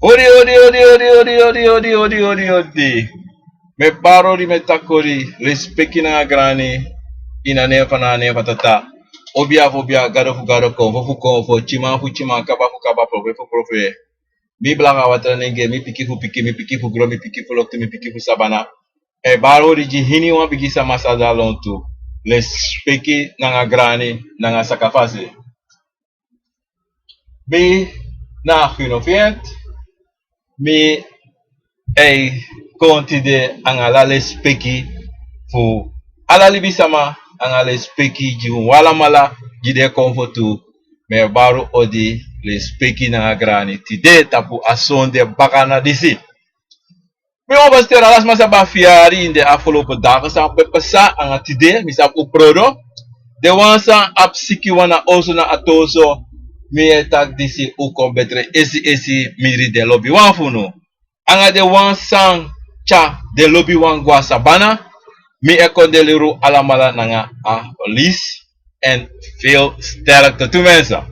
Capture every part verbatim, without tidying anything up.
Odi, odi, odi, odi, odi, odi, odi, odi, odi, odi, odi. Mi e bari odi, mi e taki odi, lespeki nanga grani, ini a nen fu a Nen fu a Tata. Obia fu obia, gado fu gado, konfo fu konfo, tyiman fu tyiman, kaba fu kaba, profeti fu profeti. Mi blaka watra nenge, mi pikin fu pikin, mi pikin fu gron, mi pikin fu loktu, mi pikin fu sabana. E bari odi gi iniwan bigi sama san de na lontu. Lespeki nanga grani, nanga sakafasi. Mi na Guy Nofiant, mi e kon tide nanga ala lespeki fu ala libisama, nanga lespeki gi un alamala, gi den konfo tu. Mi e bari odi, lespeki nanga grani, tide tapu a sonde bakana disi. Mi wani feliciteri ala sma san ben abi yari ini den afgelopen dagen san ben pasa nanga tide, mi sabi un prodo. Den wan san abi sikiwan na oso na ati oso, mi e taki disi un kon betre esi esi, mi ri den lobiwan fu unu. Nanga den wan san tyari den lobiwan go na sabana, mi e kon de liri un alamala nanga a lis èn veel sterkte tu, mensen.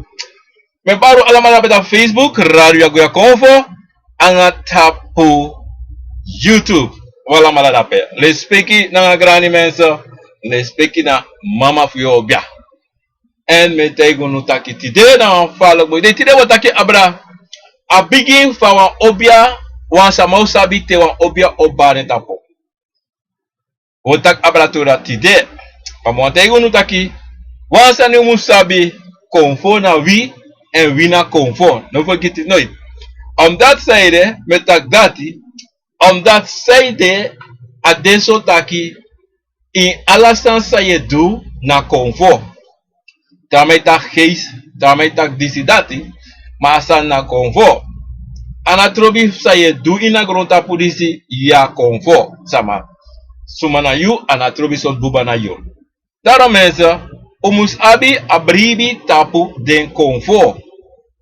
Mi e bari un alamala dape tapu Facebook, Radio Agoya Konfo, nanga tapu YouTube. Un alamala dape. Lespeki nanga grani, mensen. Lespeki na mama fu yu obia. Èn mi e taigi unu taki tide na wan falek boi dei. Tide wi o taki abra a bigin fu a wan obia, wan sama un sabi te wan obia o bari en tapu. Wi o taki abra tori dati tide. Ma mi wani taigi unu taki wan sani un mus sabi, konfo na wi, èn wi na konfo. No fergiti noiti. Omdati sanede mi e taki dati, omdati sanede a de so taki ini ala sani san yu e du na konfo. Te a man e taki geisi, te a man e taki disi dati, ma a sani na konfo. A no trobi san yu e du ini a grontapu disi, yu a konfo sama. Suma na yu, a no trobi sortu buba na yu. Daarom mensen, un mus abi a bribi tapu den konfo.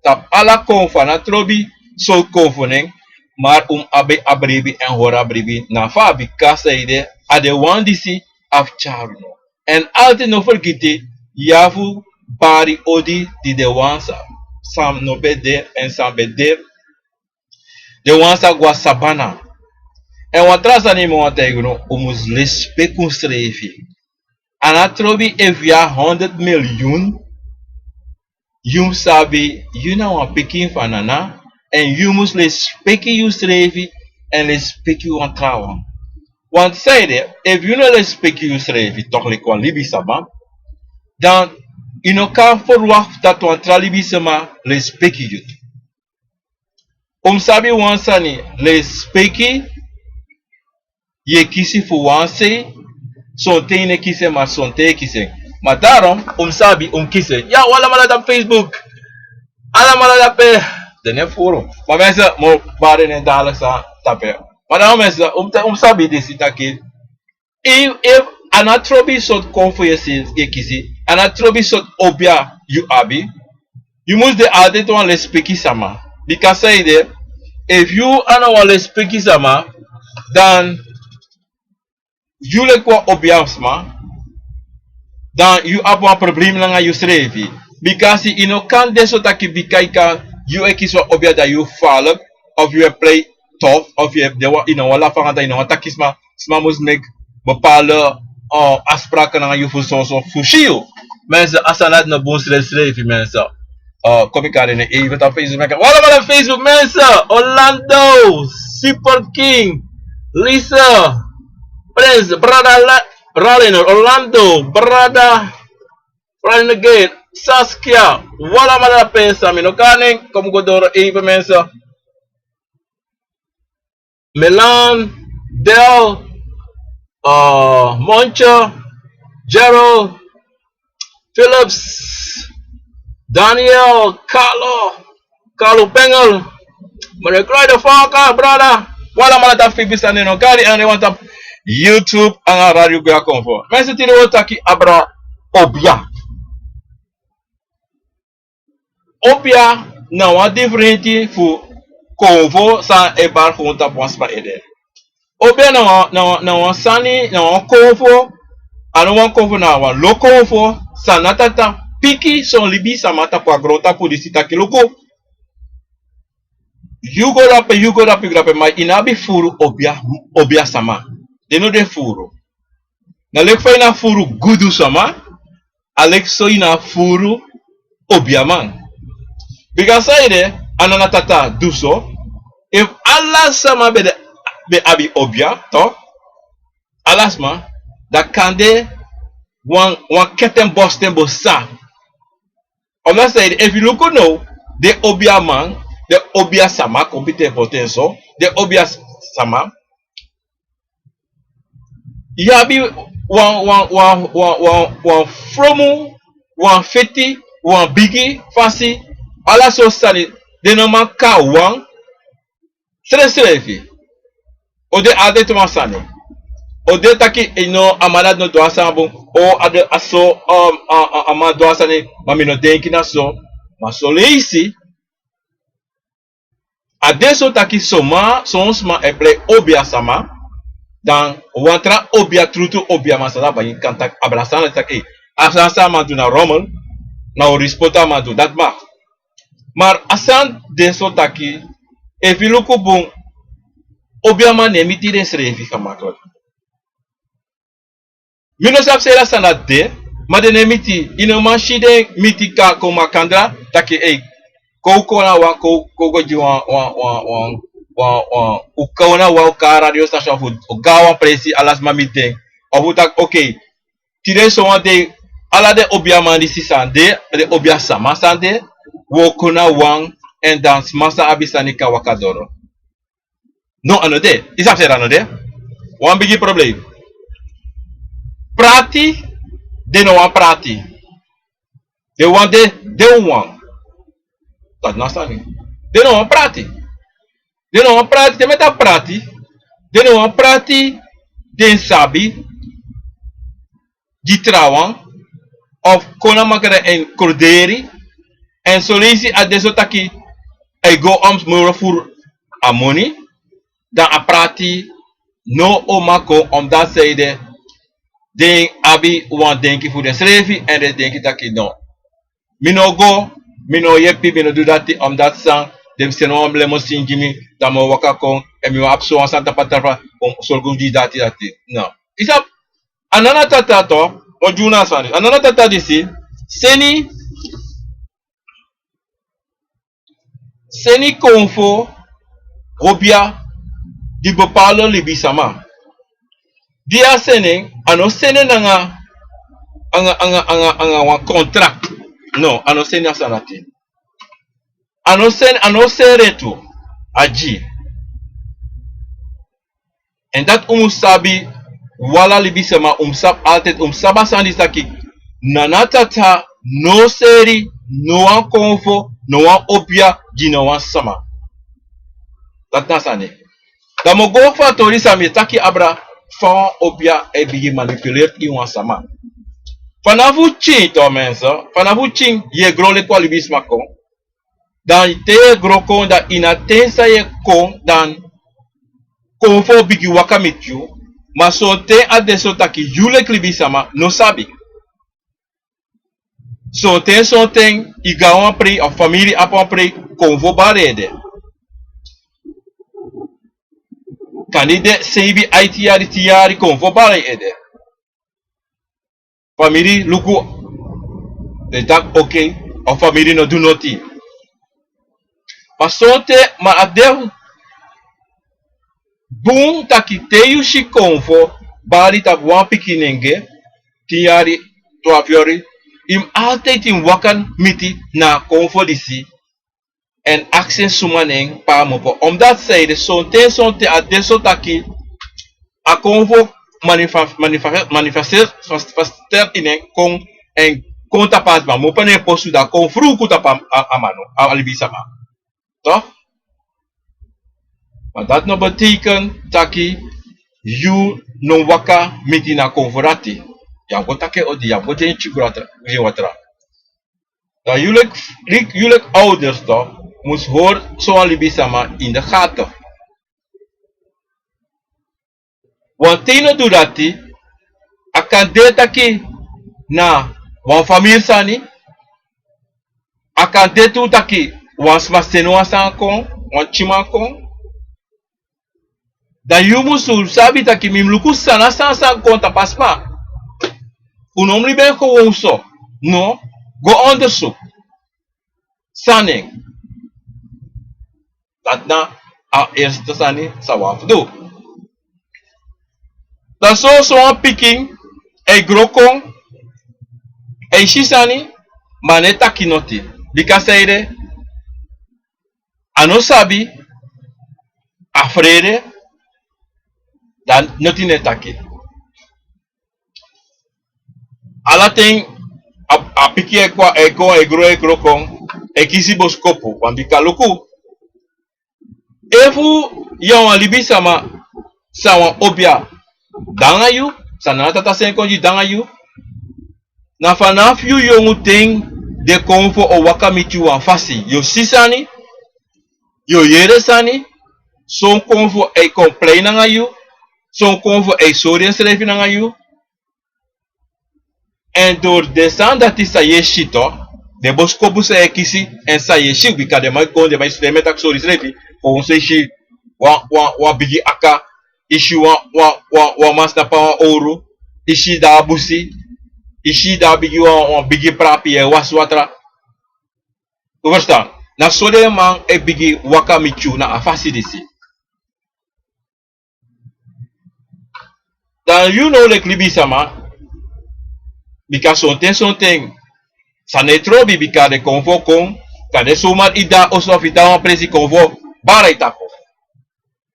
Tapu ala konfo, a no trobi sortu konfo nen, maar un mus abi a bribi èn hori a bribi na fa, bika sanede a den wan disi abi tyari unu. Èn altijd no fergiti, yu abi fu bari odi gi den wan san, san no ben de, èn san ben de, den wan san go na sabana. Èn wan tra sani mi wani taigi unu, un mus lespeki unsrefi. A no trobi efu yu abi honderd miljoen, yu mus sabi yu na wan pikin fu Anana, èn yu mus lespeki yusrefi èn lespeki wan trawan. Want sanede, efu yu no lespeki yusrefi, toch leki wan libisama, dan yu no kan verwacht dati wan tra libisama lespeki yu. Un mus sabi wan sani, lespeki yu e kisi fu wan sei, sonten yu no e kisi en, ma sonten yu e kisi en. Ma daarom un mus sabi un mus kisi en. Ya, un alamala dape Facebook. Alamala dape. Den no e furu. Ma mensen, mi o bari den nen dati san tapu. Ma daarom mensen, un mus, un mus sabi disi taki, efu, efu a no trobi sortu konfo yu e si, yu e kisi, a no trobi sortu obia yu abi, yu mus de altijd wan lespeki sama. Bika sanede, efu yu a no wan lespeki sama, dan yu leki wan obia sma, dan yu abi wan problem nanga yusrefi. Bika yu no kan de so taki bika yu kan, yu e kisi wan obia dan yu falek, of yu e play tof, of yu e de wan, yu no wani lafu nanga, dan yu no wani taki sma, sma mus meki bepaalde, eh, afspraken nanga yu fu so, so fu si yu. Mensen, a sani dati no bun srefsrefi, mensen. Eh, kon mi kari den nen even tapu Facebook, mensen. Un alamala Facebook, mensen. Orlando, Super King, Lisa, Prince, brada La-, Ralin, Orlando, brada Ralin again, Saskia, un alamala dape san mi no kari nen, kon mi go doro even, mensen. Milan, Del, uh, Moncho, Gerald, Phillips, Daniel, Carlo, Carlo Pengel, Mare Cry the Faka, brada. Un alamala tapu Facebook san den no kari, èn den wan tapu YouTube nanga Radio Agoya Konfo. Mensen, tide wi o taki abra obia. Obia na wan diferenti fu konfo san e bari gewoon tapu wan sma ede. Obia na wan, na wan, na wan sani, na wan konfo, a no wan konfo, na wan lo konfo san Tata piki son libisama tapu a grontapu disi taki luku. Yu go drape, yu go drape, yu go drape, ma yu no abi furu obia, obia sama. Den no de furu. Na leki fa yu no abi furu gudu sama, a leki so yu no abi furu obiaman. Bika san ede, a Nana Tata du so, efu ala sama ben de, ben abi obia, toch, ala sama, dan kande wan, wan keten bosten bo sa. Omdat san ede, efu yu luku now, den obiaman, den obia sama, kon poti en boten so, den obia sama, yu abi wan, wan, wan, wan, wan, wan fromu, wan feti, wan bigi fasi, ala sortu sani, den no man kon na wan, srefsrefi. O de altijd wan sani. O de taki, eh, no, a man dati no du a sani bun, o a de a so, um, a, a, a man du a sani, ma mi no denki na so, ma son leisi, a de so taki son man, son sma e prei obia sama, dan wan tra obia, trutru obiaman san dati bari kan taki, abra san taki, eh, a sani san a man du na rommel, na o rispotu a man du, dati mag. Maar a sani de so taki, efu yu luku bun, obiaman no e miti densrefi gemakkelijk. Mi no sabi san ede a sani dati de, ma den no e miti, yu no man si den miti kon makandra, taki, ei, kon, kon na wan, kon, kon go gi wan, wan, wan, wan, wan, wan, un kon na wan, un kon na radio station fu, un go na wan presi, ala sma miti den. Of un taki, oké, tide sowan dei, ala den obiaman disi san de, den obia sama san de, un o kon na wan, èn dan sma san abi sani kan waka doro. No, a no de. Yu sabi san ede a no de? Wan bigi problem. Prati, den no wani prati. Den wani de, den wawan. Dati na sani. Den no wani prati. Den no wani prati, te mi e taki prati. Den no wani prati, den sabi gi trawan, of kon na makandra èn korderi, èn son leisi a de so taki, a e go omsi moro furu a moni, dan a prati no o man kon, omdat san ede, den abi wan denki fu densrefi, èn den denki taki no. Mi no go, mi no yepi, mi no du dati, omdat san, den mus seni wan lemon singi mi, dan mi o waka kon, èn mi o abi sowan sani tapu a tafra, kon sorgu gi dati, dati. No. Yu sabi, a Nana Tata toch, o gi unu a sani. A Nana Tata disi, seni, seni konfo obia gi bepaalde libisama. Di a seni en, a no seni en nanga, anga, anga, anga, anga wan contract. No, a no seni a sani dati. A no seni, a no seni retu, a gi. Èn dati un mus sabi, un ala libisama, un mus sabi altijd, un mus sabi a sani disi taki, Nana Tata no seni no wan konfo, no wan obia gi no wan sama. Dati na sani. Dan mi o go fu a tori san mi e taki abra, fa wan obia e bigin manipuleer ini wan sama. Fanafu pikin, toch mensen, fanafu pikin yu e gro leki wan libisma kon. Dan te yu e gro kon, dan ini a ten san yu e kon, dan konfo bigin waka miti yu. Ma sonten a de so taki yu leki libisama no sabi. Sonten, sonten yu go na wan prei, a famiri abi wan prei, konfo bari ede. Kande yu de seibi, aiti yari, tin yari, konfo bari ede. Famiri luku, den taki oké, a famiri no du noti. Ma sonten, ma a de bun taki te yu si konfo bari tapu wan pikinenge, tin yari, twafu yari, yu mus altijd yu mus waka miti na a konfo disi. Èn aksi en suma na en pe a mu opo. Omdat san ede, sonten, sonten a de so taki a konfo manifa-, manifa-, manifesteer, manifesteer ini en kon, èn kon tapu a sma. Mu opo na en posu, dan kon fruku tapu a, a, a man, a, a libisama. Toch? Ma dati no betekent taki yu no waka miti na konfo dati. Yu abi go taki en odi, yu abi go gi en tyuku watra, gi en watra. Dan yu leki, leki, yu leki ouders toch, mus hori sowan libisama in de gaten. Want te yu no du dati, a kan de taki na wan famiri sani, a kan de tu taki wan sma seni wan sani kon, wan tyiman kon. Dan yu musu sabi taki mi mus luku san na san san kon tapu a sma. Un no mus libi en kon wowso. No, go ondersuku san na en. Dati na a eerste sani san wi abi fu du. Dan so, so wan pikin e gro kon, e si sani, ma a no e taki noti. Bika san ede, a no sabi, a frede, dan noti no e taki. Ala ten a, a pikin e kon, e kon, e gro, e gro kon, e kisi boskopu, wan bika luku. Efu yu na wan libisama san wan obia de nanga yu, san na a tata seni kon gi de nanga yu, na fanafu yu yongu ten den konfo o waka miti yu wan fasi. Yu o si sani, yu o yere sani, son konfo e complain nanga yu, son konfo e sori ensrefi nanga yu. Èn dori den sani dati san yu e si tu, den boskopu san yu e kisi, èn san yu e si, bika den man e kon, den man e si, den man e taki sori srefi, kon so yu si wan, wan, wan bigi aka, yu si wan, wan, wan, wan man snapu a wan owru, yu si da a busi, yu si da a bigi wan, wan bigi prapi, yu e wasi watra. Un ferstan? Na so den man e bigin waka miti yu na a fasi disi. Dan yu now leki libisama, bika sonten sonten sani e trobi, bika den konfo kon, kande suma e de a oso efu e de a wan presi, konfo bara e tapu.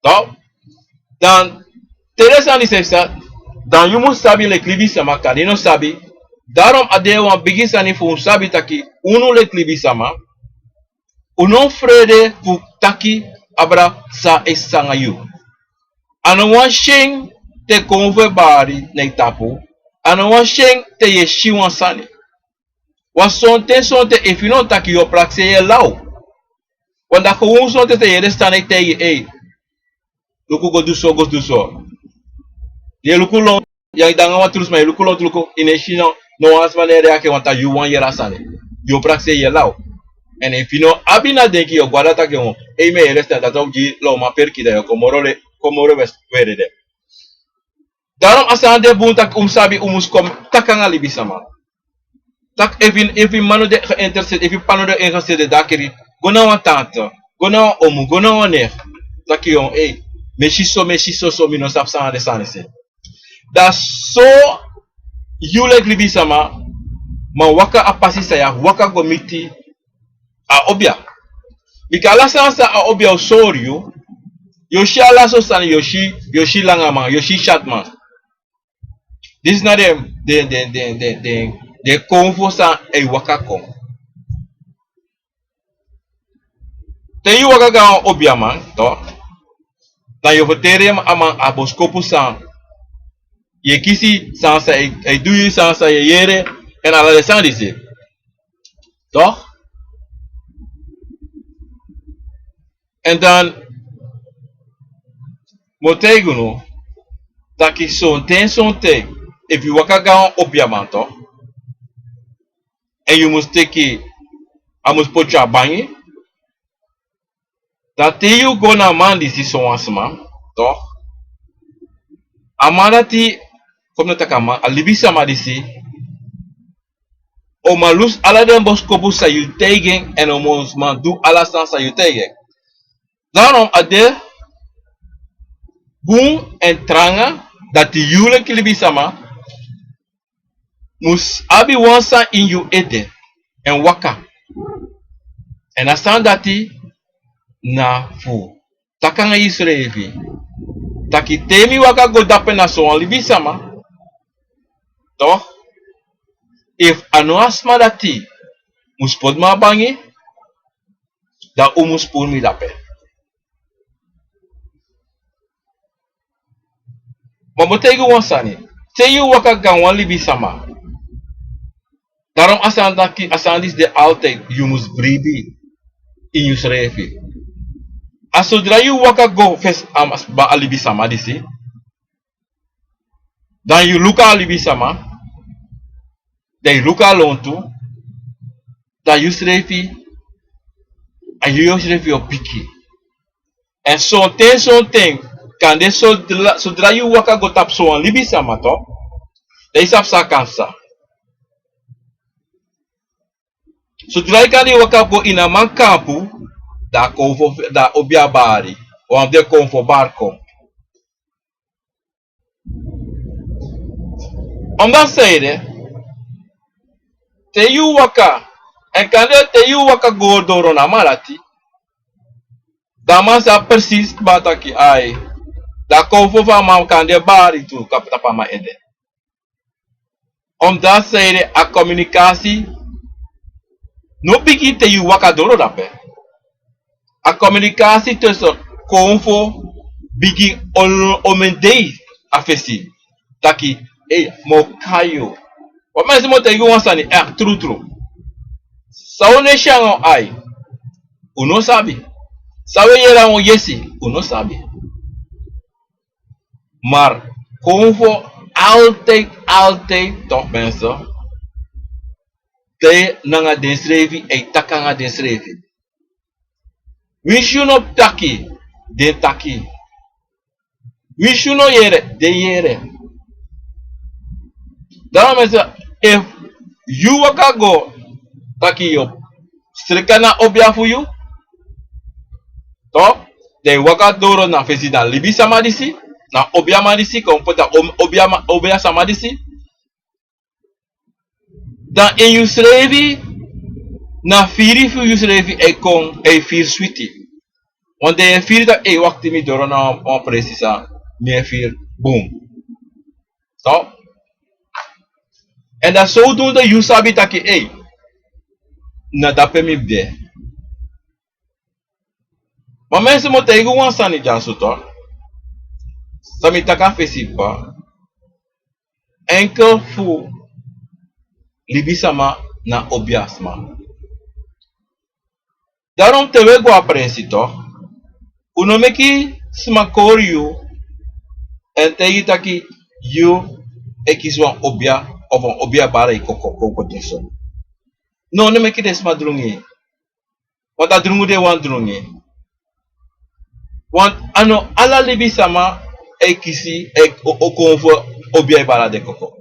Toch? Dan te den sani disi e psa, dan yu mus sabi leki libisama, kande yu no sabi. Daarom a de wan bigi sani fu un sabi taki unu leki libisama, un no mus frede fu taki abra san e psa nanga yu. A no wan syen te konfo e bari na yu tapu. A no wan syen te yu e si wan sani. Wan sonten sonten efu yu no taki, yu o prakseri yu e law. Wan dati kon wan sonten te yu yere sani e taigi yu, ei, luku, go du so, go du so. Yu e luku lontu, yu e de nanga wan tru sma, yu e luku lontu, luku, yu no e si no, no wan sma no e react, want a yu wani yere a sani. Yu o prakseri yu e law. Èn efu yu no abi na denki, yu o go dati taki, o, ei, mi e yere sani, dati o gi lawman perki, dan yu o kon moro le, kon moro wes, were de. Daarom a sani de bun taki un mus sabi, un mus kon taki nanga libisama. Taki efu, efu yu man no de geïnteresseerd, efu yu p'pa no de geïnteresseerd, dan a kiri, go na wan tante, go na wan omu, go na wan nicht. Taki, yu, ei, mi e si so, mi e si so, so, mi no sabi san na den sani disi. Dan so yu leki libisama man waka a pasi san yu abi, waka go miti a obia. Bika ala sani san a obia o sori yu, yu o si ala sortu sani, yu o si, yu o si langaman, yu o si syatman. Disi na den, den, den konfo san e waka kon. Te yu waka go na wan obiaman, toch, dan yu o ferteri a man a boskopu san yu e kisi, san san e, e du yu, san san yu e yere, èn ala den sani disi. Toch? Èn dan mi o taigi unu taki sonten sonten efu yu waka go na wan obiaman, toch, èn yu mus teki, a mus poti yu a bangi. Dan te yu go na a man disi, sowan sma, toch, a man dati, kon mi taki a man, a libisama disi, o man lusu ala den boskopu san yu taigi en, èn o mus man du ala sani san yu taigi en. Daarom a de bun èn tranga dati yu leki libisama mus abi wan sani ini yu ede èn waka. Èn a sani dati na fu taki nanga yusrefi taki te mi waka go dape na sowan libisama, toch, efu a no a sma dati mus poti mi a bangi, dan un mus puru mi dape. Ma mi o taigi wan sani. Te yu waka go na wan libisama, daarom a sani taki, a sani disi de altijd, yu mus bribi ini yusrefi. A sodra yu waka go fesi a, a libisama disi, dan yu luku a libisama, dan yu luku a lontu, dan yusrefi, a yu yusrefi o piki. Èn sonten sonten, kande sodra sodra yu waka go tapu sowan libisama, dan yu sabi san a kan psa. Sodra yu kande yu waka go ini a man kampu, dan a kon fu dan a obi a bari, wan fu den kon fu bari kon. Omdati san ede, te yu waka, èn kande te yu waka go doro na a man dati, dan a man sabi presisi kba taki ai, dan a kon fu fu a man kande bari tu tapu a man ede. Omdati san ede, a kominikasi no bigin te yu waka doro dape. A kominikasi tusun kon fu bigin, on on men dei a fesi, taki, ei, mi o kai yu. Wan mensi mi o taigi wan sani, eh, trutru. San un no e si nanga un ai, un no sabi. San un e yere nanga un yesi, un no sabi. Mar kon fu altijd altijd, toch, mensi, de nanga densrefi, èn yu taki nanga densrefi. Winsi yu no taki, den taki. Winsi yu no yere, den yere. Dan mensi, efu yu waka go taki yu o sreka na obia fu yu, toch, dan yu waka doro na fesi dan libisama disi, na obiaman disi kon poti a obiaman, obia sama disi. Dan ini yusrefi, na firi fu yusrefi e kon, e firi switi. Want dan yu e firi taki, ei, wakti, mi doro na wan presi san mi e firi bun. Toch? Èn dan sowdunde yu sabi taki, ei, na dape mi mus de. Ma mensi, mi o taigi un wan sani dyaso, toch. San mi taki a fesi p'pa, enkel fu libisama na obiasma. Daarom te un e go a presi, toch, un no meki sma kori yu èn taigi taki yu e kisi wan obia, of wan obia bari e koko, koko, den so. No, no meki den sma drungi. Want a drungu de wan drungi. Want a no ala libisama e kisi, e o, o kon fu obia e bari den koko.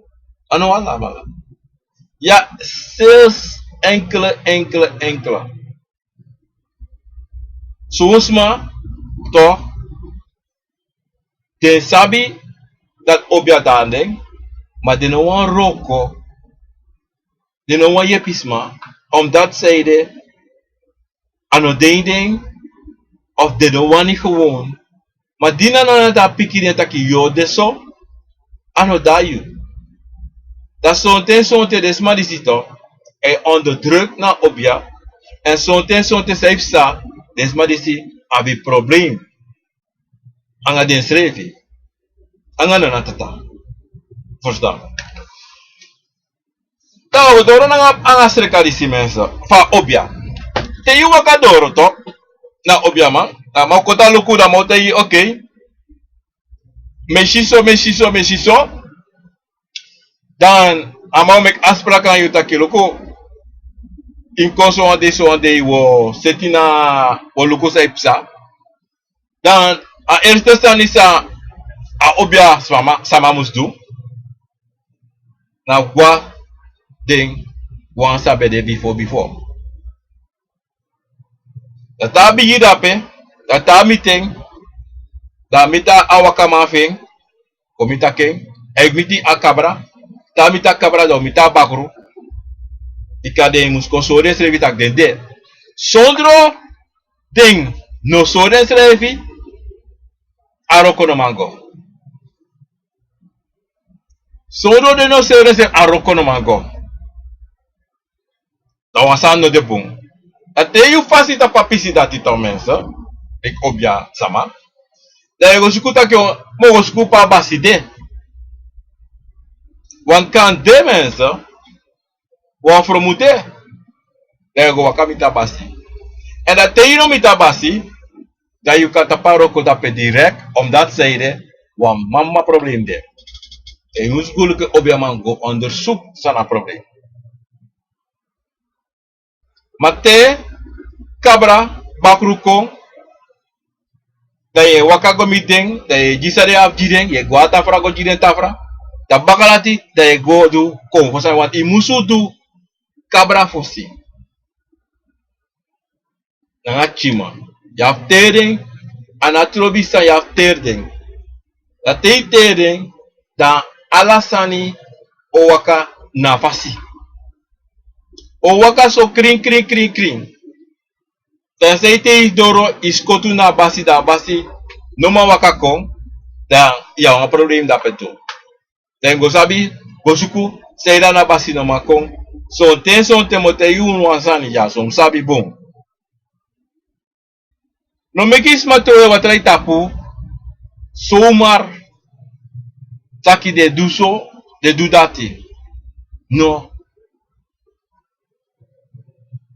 A no ala, ala. Ya, slechts enkele, enkele, enkele. Son sma, toch, den sabi dati obia de na den, ma den no wani wroko, den no wani yepi sma, omdat san ede, a no de ini den, of den no wani gewoon. Ma di na na dati a piki den taki yu o de so, a no de na yu. Dan sonten, sonten den sma disi, toch, e onderdruk na obia, èn sonten, sonten san e psa, den sma disi abi problem anga densrefi, anga na na tata. Verstaan? Dan wi o doro nanga, anga sreka disi, mensi, fu a obia. Te yu waka doro, toch, na obiaman, dan a man o kon tan luku, dan a man o taigi yu, okay, mi e si so, mi e si so, mi e si so. Dan a man o meki afspraak nanga yu taki luku, yu mus kon so wan dei, so wan dei, wi o seti na, wi o luku san e psa. Dan a eerste sani san a obia sama, sama mus du, na go na den wan san ben de bifo, bifo. Dan te a bigin dape, dan te a miti en, dan a miti a wakaman fu en, kon miti a ken, èn yu miti a kabra, te a miti a kabra, dan yu miti a bakru. Bika den mus kon sori densrefi taki den de. Sondro den no sori densrefi, a wroko no man go. Sondro den no sori densrefi, a wroko no man go. Dan wan sani no de bun. Dan te yu fasi tapu a pisi dati, toch, mensi, leki obia sama, dan yu go suku taki, mi o go suku pe a basi de. Want kande, mensi, wan fromu de, dan yu go waka miti a basi. Èn dan te yu no miti a basi, dan yu kan tapu a wroko dape direct, omdat san ede, wan mama problem de. Èn yu mus go luku, obiaman, go onderzoek san na a problem. Ma te kabra, bakru kon, Dan yu e waka go miti den, dan yu e gi san den abi gi den, yu e go a tafra go gi den tafra. Dan baka dati, dan yu e go du konfo sani, want yu musu du kabra fosi. Nanga tyiman. Yu abi teri den, a no trobi san yu abi teri den. Dan te yu teri den, dan ala sani o waka na fasi. O waka so krin, krin, krin, krin. Dan san yu te yu doro, yu skotu na a basi, dan a basi no man waka kon, dan yu abi wan problem dape tu. Dan yu go sabi, go suku, san yu dati na a basi no man kon. Sonten, sonten mi o taigi unu wan sani ya, so un sabi bun. No meki sma trowe watra na yu tapu, zomaar taki den du so, den du dati. No.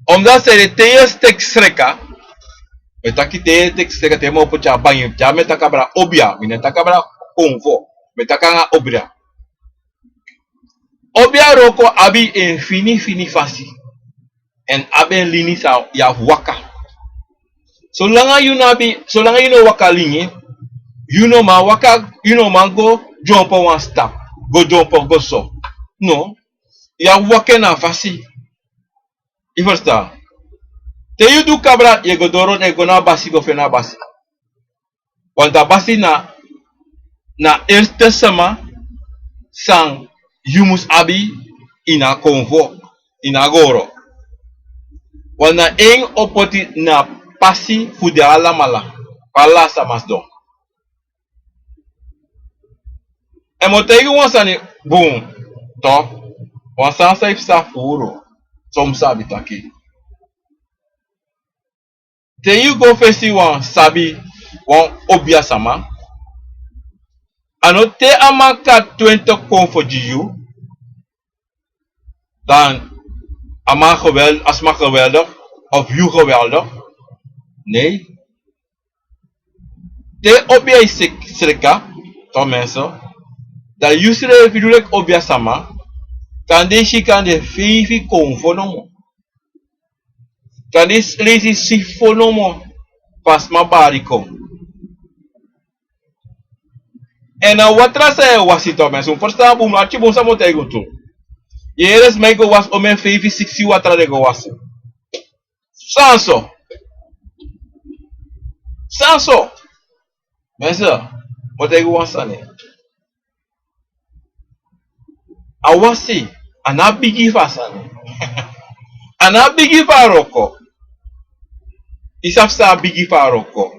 Omdat san ede te yu e teki sreka, mi e taki te yu e teki sreka, te mi o poti a bangi, te mi e taki abra obia, mi no e taki abra konfo, mi e taki nanga obra. Obia wroko abi en fini fini fasi. Èn abi en lini san yu abi fu waka. Solanga yu no abi, solanga yu no waka lini, yu no man waka, yu no man go dyompo wan stap, go dyompo go so. No, yu abi waka na fasi. Yu ferstan? Te yu du kabra, yu e go doro, yu e go na a basi, go feni a basi. Want a basi na, na eerste sama san yu mus abi ini a konfo, ini a goro. Want na en o poti na pasi fu den alamala, ala sama sidon. Èn mi o taigi wan sani bun, toch, wan sani san yu psa furu, so mi sabi taki. Te yu go fesi wan sabi, wan obia sama, a no te a man kari twenti konfo gi yu, dan a man gewel-, a sma geweldig, of yu geweldig. Nee. Te obia e srek-, sreka, toch mensen, dan yu srefi du leki obia sama, kande yu si kande feifi konfo nomo. Kande yu leisi sifo nomo, fu a sma bari kon. Èn a watra san yu e wasi, toch mensen, un ferstan bun, arki bun san mi o taigi un tu. Yu e yere sma e go wasi omeni feifi siksi watra den go wasi. San so? San so? Mensen, mi o taigi un wan sani. A wasi, a no abi bigi fu a sani. A no abi bigi fu a wroko. Yu sabi san abi bigi fu a wroko?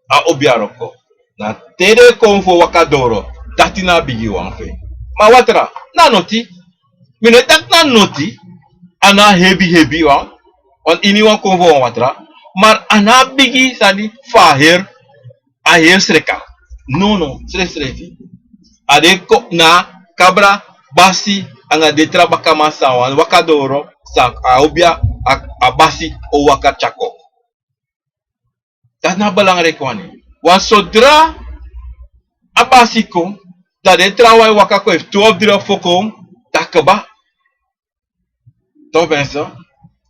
A obia wroko. Na te den konfo waka doro, dati na a bigi wan fu en. Ma watra, na noti. Mi no e taki na noti, a no abi hebi hebi wan, wan ini wan konfo wan watra, ma a no abi bigi sani fu a heri, a heri sreka. No, no, srefsrefi. A de kon na kabra, basi, anga den tra bakaman san wani waka doro, san a obia, a, a basi o waka tyari kon. Dati na a belangrijk wani. Want zodra a basi kon, dan den trawan e waka kon, efu tu of dri o fo kon, dan kaba. Toch mensen.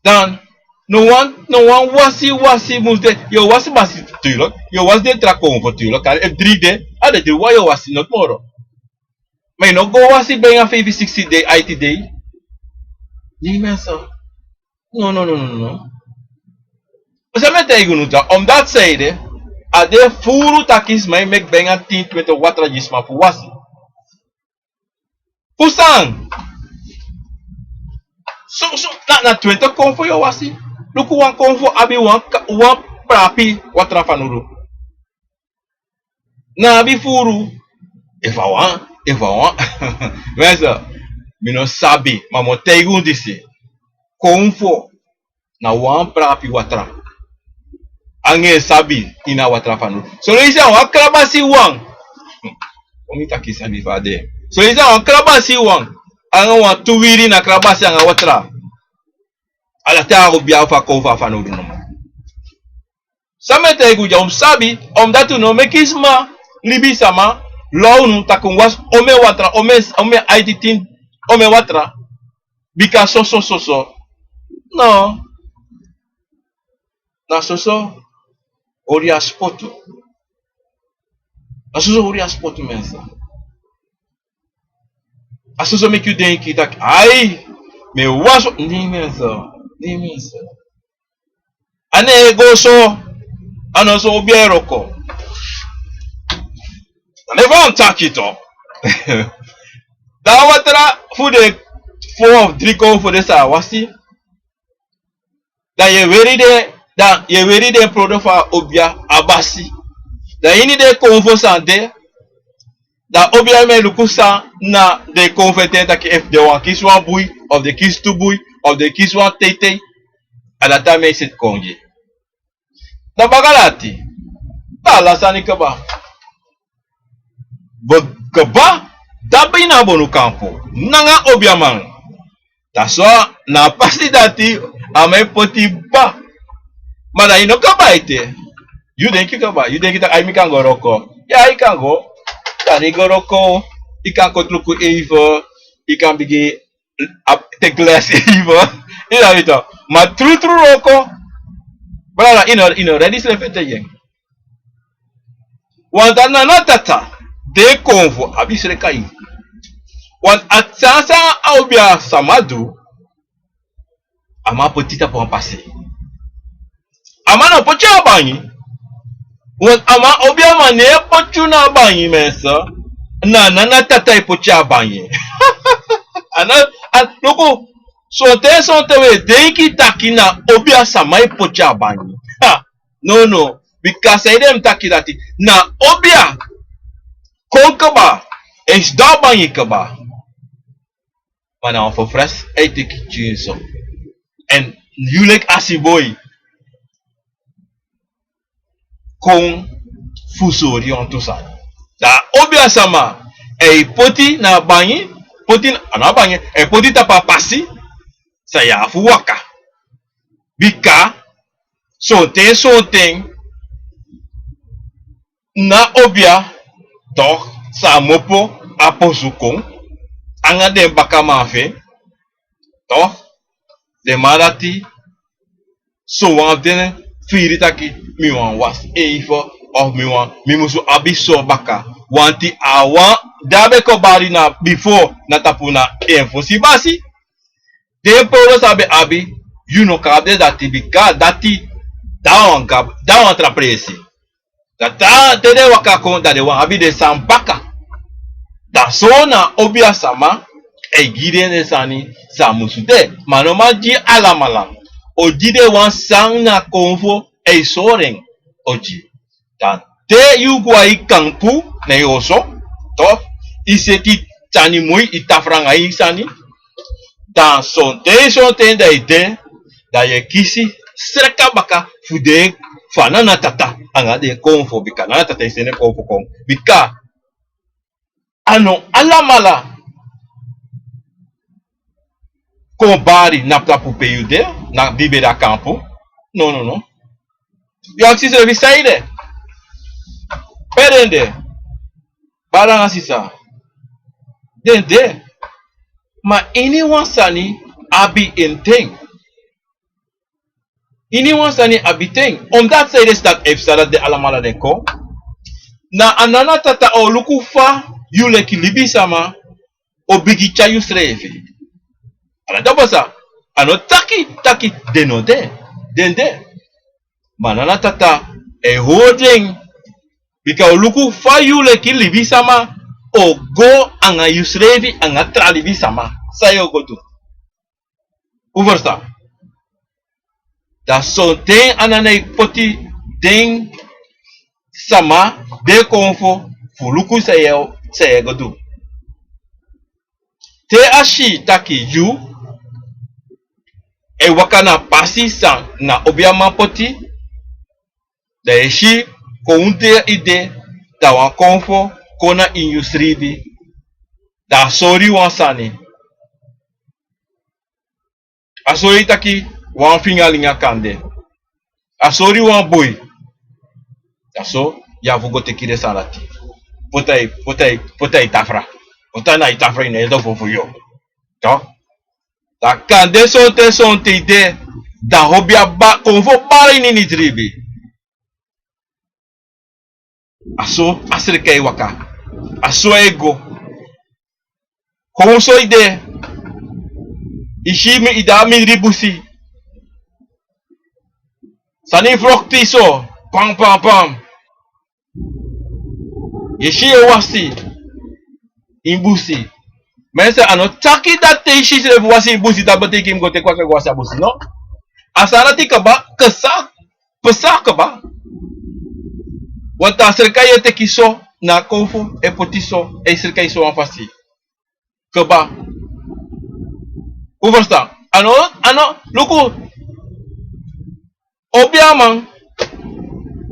Dan, no wan, no wan wasi, wasi mus de, yu o wasi basi natuurlijk, yu o wasi den tra konfo natuurlijk, kande efu dri de, a de dri wan yu o wasi, not moro. Ma yu no go wasi bijna feifi siksi dei, aiti dei. Nee mensen. No, no, no, no, no. San mi e taigi unu tu, omdat san ede, a de furu taki sma e meki bijna tin, twenti watra gi sma fu wasi. Fu san? So, so, na, na twenti konfo yu o wasi. Luku wan konfo abi wan ka-, wan prapi watra fanowdu. Na abi furu. Efu a wan, efu a wan. Mensen, mi no sabi, ma mi o taigi unu disi. Konfo na wan prapi watra. Anga en sabi ini a watra fanowdu. Son leisi a wan krabasi wan. Kon mi taki sani fa a de. Son leisi a wan krabasi wan. Anga wan tu wiri na krabasi anga watra. A dati a go bia fu a konfo a fanowdu nomo. San mi e taigi unu dya, un mus sabi, omdat un no meki sma, libisama, lon unu taki un wasi omeni watra, omeni, omeni aiti tin, omeni watra. Bika soso, soso. No. Na soso, oli a spotu. A soso hori a spotu, mensen. A soso meki yu denki taki, ai, mi e wasi. Nee, mensen. Nee, mensen. A no e go so. A no so obia e wroko. Dan efu a wan taki tu, dan a watra fu den fo of dri konfo de sa wasi. Dan yu e weri den, dan yu e weri den prodo fu a obia, a basi. Dan ini den konfo san de, dan obia e luku san na den konfo e taki, efu den wani kisi wan bui, of den kisi tu bui, of den kisi wan teitei. A dati a mi e seti kon gi. Dan baka dati, dan ala sani kaba. Bo-, kaba, dan bina bonu kampu. Nanga obiaman. Dati so, na a pasi dati, a man e poti kaba. Ma dan yu no kaba ete. Yu denki kaba, yu denki taki ai, mi kan go wroko. Ya, yu kan go. Kan yu go wroko, yu kan koti luku even, yu kan bigin a, teki les even. Yu sabi toch. Ma trutru wroko. Brada, yu no, yu no ready srefi ete yen. Want a nana tata, den konfo abi sreka yu. Want a san san a obiasama du, a man poti tapu wan pasi. A man no poti a bangi. Want a man, obiaman no e poti yu na a bangi, mensen. Na, na, na tata e poti a bangi. A no, a, luku, sonten, sonten wi e denki taki na obiasama e poti a bangi. Ha, no, no. Bika san ede mi taki dati. Na obia kon kaba, e sidon a bangi kaba. Ma na wan fofres a e teki tyinso. Èn yu leki asiboi kon fu sori yu wantu sani. Dan obiasama e poti na a bangi, poti na, a no a bangi, e poti tapu a pasi san yu abi fu waka. Bika sonten, sonten na obia, toch, sa a mopo a posu kon anga den bakaman fu en, toch, den man dati, sowan fu den firi taki mi wani wasi even, of mi wani, mi musu abi so baka. Want a wan di a ben kon bari na bifo na tapu na en fosi basi. Den prodo san a ben abi, yu no kan abi den dati, bika dati, da wan gab-, da wan tra presi. Dan te den waka kon, dan den wani abi den sani baka. Dan so na obiasama e gi den den sani san musu de. Ma a no man gi alamala. A o gi den wan san na konfo e sori en. A o gi. Dan te yu go a yu kampu na yu oso, toch, yu seti sani moi, yu tafra anga yu sani. Dan sonten, sonten dan yu de, dan yu e kisi sreka baka fu den, fu a nana tata anga den konfo, bika nana tata e seni konfo kon. Bika a no alamala kon bari na tapu pe yu de, na di yu ben de a kampu. No, no, no. Yu aksi srefi san ede. Pe den de? Brada anga sisa. Den de. Ma iniwan sani abi en ten. Iniwan sani abi ten. Omdat san ede, dati efu san dati den alamala den kon. Na a nana tata o luku fa yu leki libisama o bigin tyari yusrefi. A dati o pasa. A no taki taki den no de. Den de. Ma a nana tata e hori den. Bika o luku fa yu leki libisama o go anga yusrefi anga tra libisama. San yu o go du? Un ferstan? Dan sonten a nana e poti den sama, den konfo, fu luku san yu, san yu e go du. Te a si taki yu e waka na pasi san na obiaman poti, dan yu e si kon un de ede, dan wan konfo kon na ini yu sribi, dan a sori yu wan sani. A sori yu taki wan fingalinga kande. A sori yu wan boi. Dan so yu abi fu go teki den sani dati. Poti a yu, poti a yu, poti a yu tafra. Poti a na yu tafra ini a ede fu, fu yu. Toch? Dan kande sonten, sonten yu de, dan obia ba, konfo bari ini ini sribi. A so a sreka e waka. A so e go. Kon so i de. I si mi i de a mindri busi. Sani frokti so. Pam, pam, pam. Yu si yu wasi. Ini busi. Mensen, a no taki dati te i si srefi wasi ini busi, dati betekent mi go teki waka go wasi a busi, no? A sani dati kaba, kesa, psa kaba. Want a sreka yu e teki so, na a konfo e poti so, e sreka yu so wan fasi. Kaba. Un ferstan? A no, a no, luku. Obiaman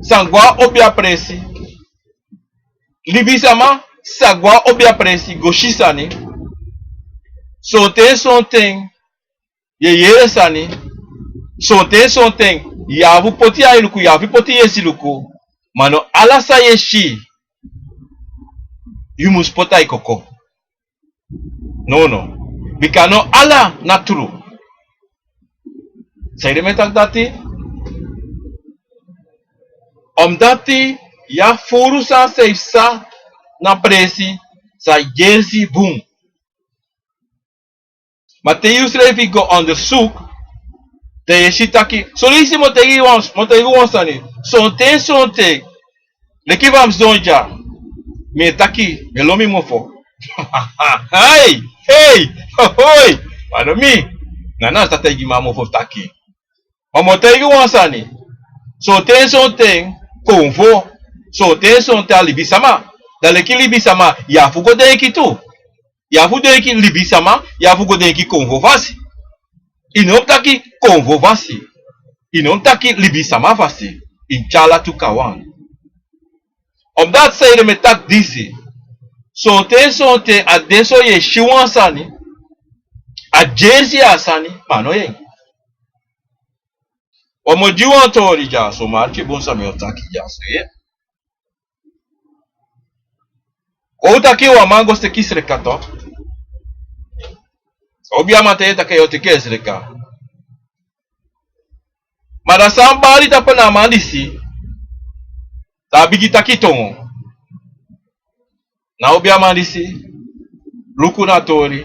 sa go na obia presi. Libisama sa go na obia presi go si sani. Sonten sonten yu e yere sani. Sonten sonten yu abi fu poti yu ain luku, yu abi fu poti yu yesi luku. Ma no ala san yu e si yu mus poti na yu koko. Nono. Bika no ala na tru. Sanede mi e taki dati? Omdati yu a furu san san yu psa na presi, san yu gersi bun. Ma te yu srefi go onderzoek, dan yu e si taki, son leisi mi o taigi wan, mi o taigi wan sani. Sonten sonten leki fa mi sidon dya, mi e taki, mi e lon mi mofo. Hei, hei, hohoi. Ma no mi, na na sa taigi mi a mofo taki. Ma mi o taigi wan sani. Sonten sonten konfo, sonten sonten a libisama. Dan leki libisama yu abi fu go denki tu. Yu abi fu denki libisama, yu abi fu go denki konfo fasi. I no mus taki konfo fasi. I no mus taki libisama fasi. I mus tyari ala tu kon na wan. Omdati sanede mi e taki disi? Sonten sonten a de so yu e si wan sani, a gersi a sani, ma a no yu en. Wan mi o gi wan tori dyaso, ma arki bun san mi o taki dyaso, ye. Kon un taki wan man go teki sreka, tok. Obiaman taigi en taki yu o teki sreka. Ma dan san bari tapu na a man disi, dan a bigin taki tongo. Na obiaman disi luku na tori.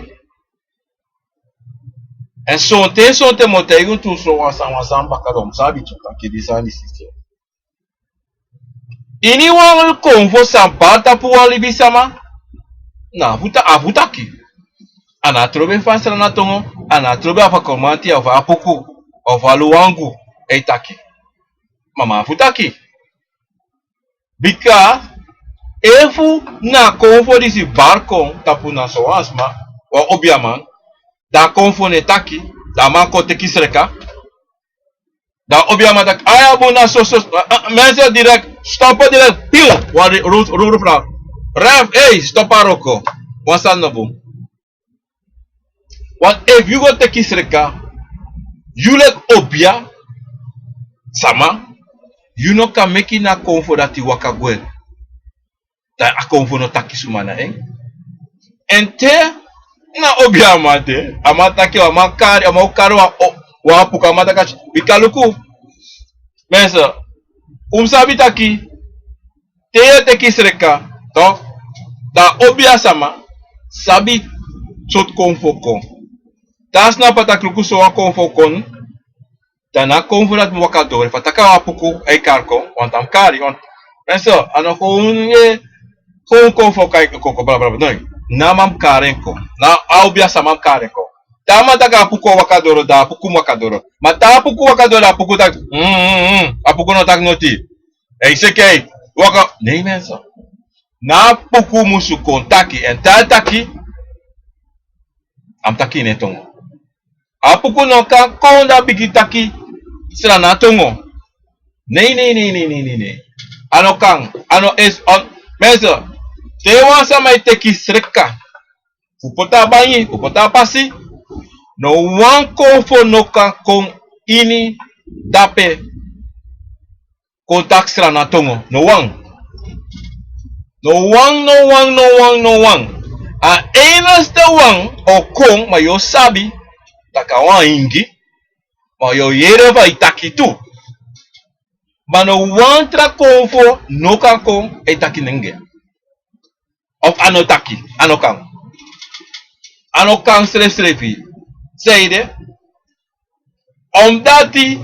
Èn sonten sonten mi o taigi un tu so wan sani, wan sani baka, dan un mus sabi tu taki di sani disi. Ini wan konfo san bari tapu wan libisama, na a fu ta-, a fu taki. A no trobi fa Sranan tongo, a no trobi a Fakomanti, a fu Apuku, a fu Luangu e taki. Ma a fu taki. Bika efu na a konfo disi bari kon tapu na sowan sma, wan obiaman, dan a konfo no e taki, dan a man kon teki sreka. Dan obiaman taki, aya bun, na so, so, so, ah, ah, mensen direct, stop direct, piu, wan ro-, ro-, ro-, ro-, fra. Ref, ei, stop a wroko. Wan sani no bun. Want efu yu go teki sreka, yu leki obiasma, yu no kan meki na a konfo dati waka gwe. Dan a konfo no taki suma na en. Èn te na obiaman de, a man taki, a man kari, a man kari wan o-, wan Apuku, a man taki, bika luku. Mensen, un mus sabi taki, te yu e teki sreka, tok, dan obiasma sabi sortu konfo kon. Te a snapu taki luku, sowan konfo kon, dan na a konfo dati mi waka doro. Efu a taki a Apuku e kari kon, want a mus kari, want mensen, a no kon, eh, kon, konfo kai kon, kon, bla, bla, bla, no. Na a man mus kari en kon. Na a obiasma mus kari en kon. Te a man taki a Apuku waka doro, dan a Apuku mus waka doro. Ma te a Apuku waka doro, dan a Apuku taki, mm, mm, mm. A Apuku no taki noti. Ei, seke, waka. Nee, mensen. Na a Apuku musu kon taki. Èn te a taki, a mus taki ini en tongo. A Apuku no kan kon dan bigin taki Sranan tongo. Nee, nee, nee. A no kan. A no esi, a, mensen, te wan sama e teki sreka fu poti a bangi, fu poti a pasi, no wan konfo no kan kon ini dape kon taki Sranan tongo. No wan. No wan, no wan, no wan, no wan. A enigste wan o kon, ma yu o sabi taki a wan ingi, ma yu o yere fa a e taki tu. Ma no wan tra konfo no kan kon e taki nenge. Of a no taki, a no kan. A no kan srefsrefi. Sanede? Omdati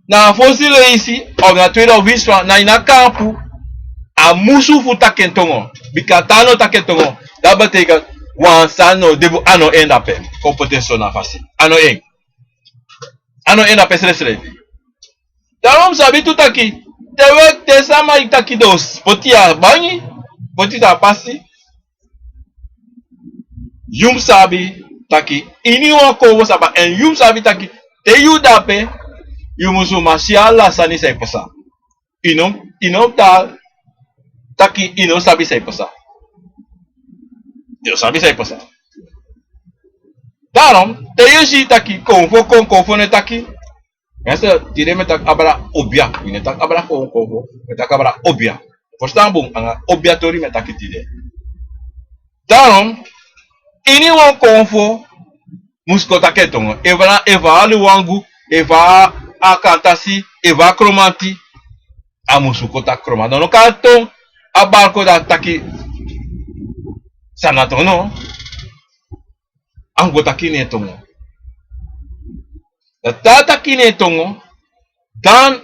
na a fosi leisi of na a tweede of winsi wan na ini a kampu, a musu fu taki en tongo. Bika te a no taki en tongo, dati betekent wan sani no de bun, a no en dape. Kon poti en so na a fasi. A no en. A no en dape srefsrefi. Dan un mus sabi tu taki, te wi e, te sama e taki den o poti yu a bangi, poti yu a pasi, yu mus sabi taki ini wan konfo sama, èn yu mus sabi taki te yu de ape, yu mus man si ala sani san e pasa. Yu no, yu no mus taki yu no sabi san e pasa. Yu no sabi san e pasa. Daarom te yu si taki konfo kon, konfo no e taki. Mensen, tide mi e taki abra obia. Mi no e taki abra kon, konfo. Mi e taki abra obia. Verstaan bun, anga obia tori mi e taki tide. Daarom, ini wan konfo mus kon taki en tongo. Efu a, efu a Aliwangu, efu a Akantasi, efu a Kromanti, a mus kon taki Kromanti. No, no kan a ton a barko dan a taki Sranan tongo, no. A mus kon taki ini en tongo. Dan te a taki ini en tongo, dan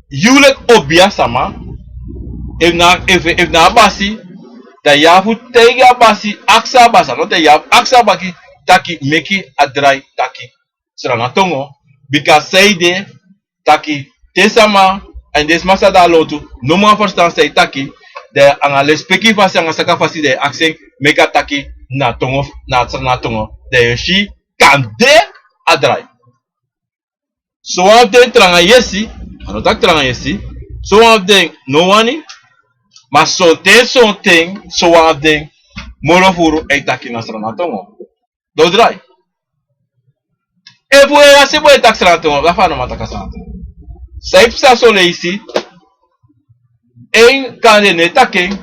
yu leki obia sama, efu na, efu, efu na a basi, dan yu abi fu taigi a basi, aksi a basi, a no te yu abi fu aksi a basi taki meki a drai taki Sranan tongo, bika sanede taki te sama, èn den sma san de a lontu no man ferstan san yu taki, dan anga lespeki fasi, anga saka fasi dan yu aksi en meki a taki na tongo, na Sranan tongo, dan yu si kande a drai. Sowan fu den tranga yesi, a no taki tranga yesi, sowan fu den no wani, ma sonten, sonten, sowan fu den moro furu e taki na Sranan tongo. Dan un drai. Efu yu e si bun e taki Sranan tongo, dan fa a no man taki Sranan tongo? San e psa son leisi, en kande no e taki en,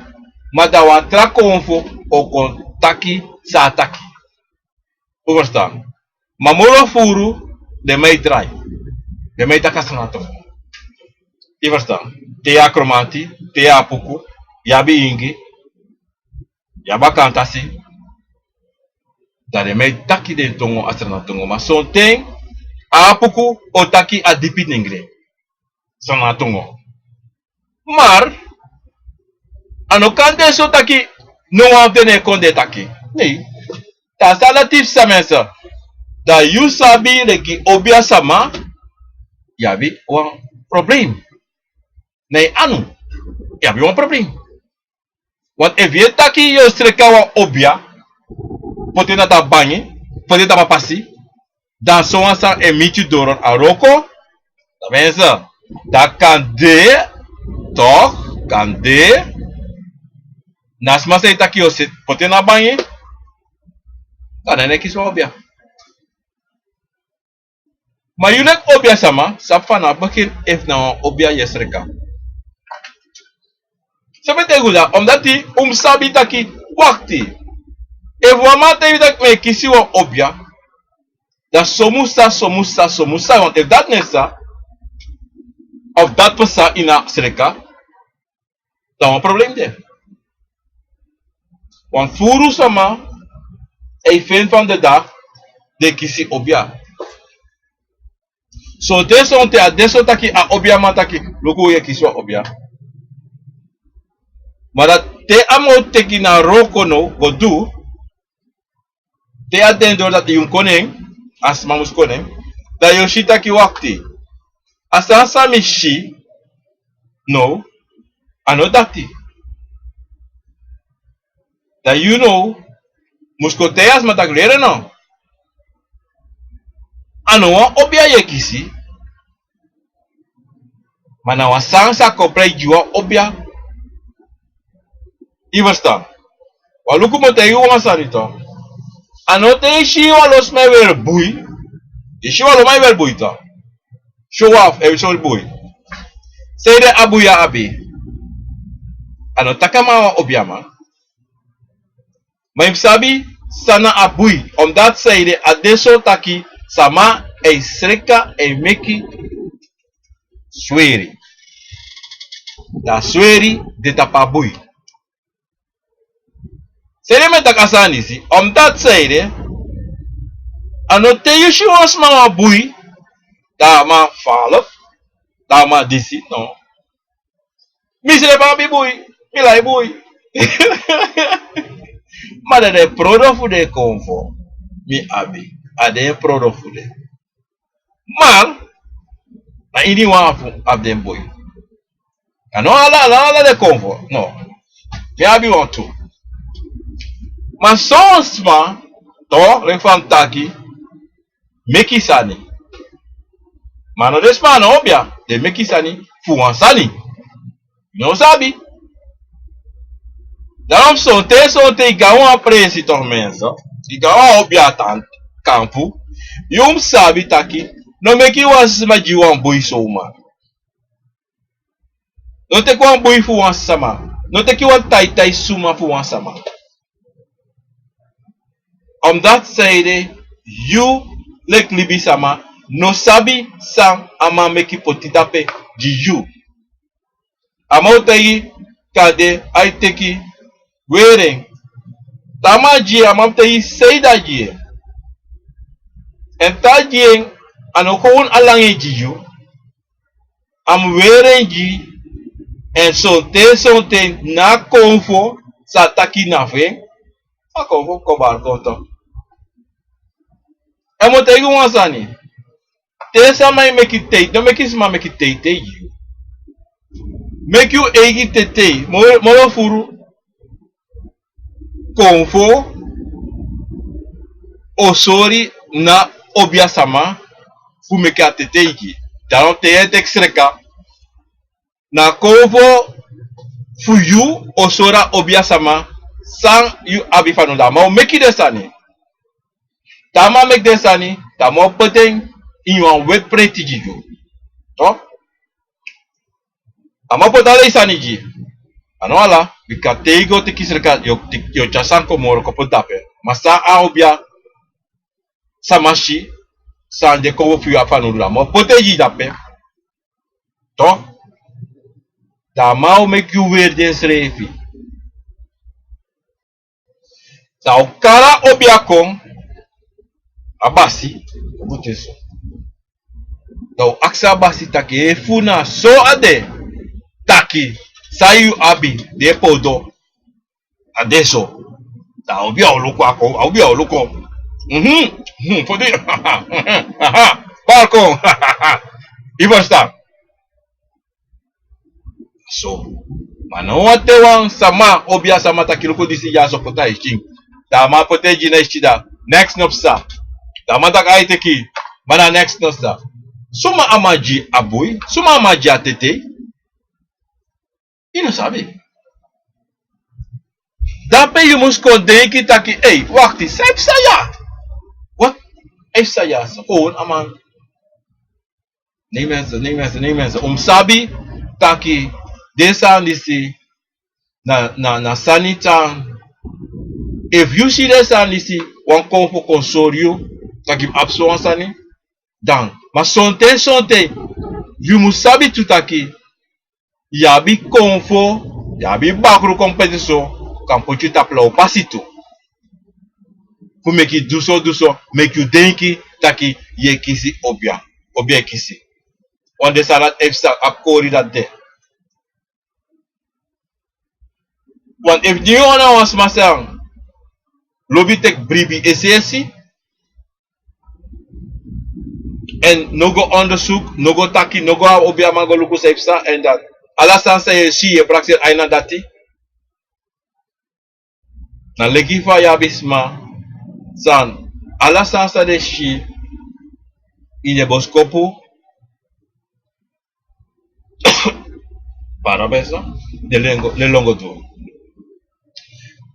ma dan wan tra konfo o kon taki san a taki. Un ferstan? Ma moro furu, den man e drai. Den man e taki Sranan tongo. Un ferstan? Te yu a Kromanti, te yu a Apuku, yu abi Ingi, yu abi Akantasi, dan den man e taki den tongo a Sranan tongo. Ma sonten a Apuku o taki a dipi nengre Sranan tongo. Maar a no kan de so taki no wan fu den no e kon de taki. Nee. Te a sani dati psa, mensen, dan yu sabi leki obia sama, yu abi wan probleem. Na yu anu, yu abi wan probleem. Want efu yu e taki yu o sreka wan obia, poti en na tapu bangi, poti en tapu a pasi, dan sowan sani e miti yu doro a wroko, dan mensen, dan kande, toch, kande, na sma san e taki yu o seti poti en na bangi, kande a no e kisi wan obia. Ma yu leki obia sama sabi fa na a begin efu na wan obia yu e sreka. San mi e taigi unu dati, omdati un mus sabi taki, wakti. Efu wan man taigi yu taki mi e kisi wan obia, dan so mus sa, so mus sa, so mus sa, want efu dati no e sa, of dati pasa ini a sreka, dan wan probleem de. Want furu sama e feni van de dag den e kisi obia. Sonten, sonten a de so taki a obiaman taki, luku, yu e kisi wan obia. Ma dan te a man o teki na wroko now go du, te a de en doro dati yu mus kon na en, a sma mus kon na en, dan yu o si taki, wakti. A sani san mi si now, a no dati. Dan yu now mus kon taigi a sma taki, luku no, a no wan obia yu e kisi, ma na wan sani san kon prei gi wan obia. Yu ferstan? Wan luku, mi o taigi yu wan sani tu. A no te yu si wan lo sma e weri bui, yu si wan lo man e weri bui tu, show off, e weri sori bui. Sanede a bui ya abi? A no taki a man na wan obiaman. Ma yu mus sabi san na a bui, omdati sanede a de so taki sama e sreka, e meki sweri. Dan a sweri de tapu a bui. Sede mi e taki a sani disi, omdat sede a no te yu si wan sma wan bui, dan a man falek, dan a man disi, no. Mi srefi abi bui, mi lai bui. Ma dan den prodo fu den konfo mi abi, a den prodo fu den. Ma na ini wan fu abi den bui. A no ala, a no ala den konfo, no. Mi abi wan tu. Ma son sma, to, leki fa mi taki, meki sani. Ma no den sma na obia, den meki sani fu wan sani. No sabi. Daarom sonten, sonten yu go na wan presi toch mensen. Yu go na wan obia tan, kampu. Yu mus sabi taki, no meki wan sma gi wan bui soma. No teki wan bui fu wan sama. No teki wan taitai suma fu wan sama. Omdat sede yu leki libisama no sabi san a man meki poti dape gi yu. A man o taigi kande a e teki weri en. Te a man gi en, a man mus taigi san a gi en. Èn te a gi en, a no kon a langa en gi yu. A mus weri en gi yu. Èn sonten, sonten na a konfo sa taki na fu en. A konfo kon bari kon tan. Èn mi o taigi wan sani. Te sama e meki teitei, no meki sma meki teitei gi yu. Meki yu eigi tetei, moro, moro furu. Konfo o sori na obia sama fu meki a tetei gi. Daarom te yu e teki sreka, na konfo fu yu o sori a obia sama san yu abi fanowdu. A man o meki den sani. Te a man meki den sani, te a man o poti en ini wan weti preti gi yu. To? A man o poti ala yu sani gi. A no ala, bika te yu go teki sreka, yu o, yu o tyari san kon moro kon poti dape. Ma san a obia sama si, san de konfo fu yu abi fanowdu, a man o poti en gi yu dape. To? Dan a man o meki yu weri densrefi. Dan a o kari a obia kon, a basi, o bute so. Dan a o aksi a basi taki efu na so a de, taki san yu abi, den podo, a de so. Dan a obia o luku a kon, a obia o luku. Mhm. Mhm. Poti. Aha. Balkon. Yu ferstan? So, ma no wan te wan sama, obia sama taki luku disi ya so poti a yu skin. Dan a man poti en gi na yu skin dan. Neks no psa. Dan a man taki a e teki. Ma na neks no psa. Suma a man gi a bui, suma a man gi a tetei. Yu no sabi. Dape yu mus kon denki taki, ei, wakti, san e psa ya? Wat? E psa ya, so kon a man. Nei mensen, nei mensen, nei mensen. Un mus sabi taki den sani disi na, na, na sani tan. Efu yu si den sani disi, wan konfo kon sori yu taki yu abi so wan sani, dan. Ma sonten, sonten, yu mus sabi tu taki yu abi konfo, yu abi bakru kon poti so, kan poti yu tapu lawpasi tu. Fu meki yu du so, du so, meki yu denki taki yu e kisi obia, obia e kisi. Wan den sani dati e psa abi kori dati de. Want efu yu na wan sma san lobi teki bribi es'esi, èn no go onderzoek, no go taki, no go a obia man go luku san e psa, èn dan ala sani san yu e si, yu e prakseri a ini dati. Na leki fa yu abi sma san ala sani san den si ini den boskopu, pardon mensen, den lon go, den lon go du.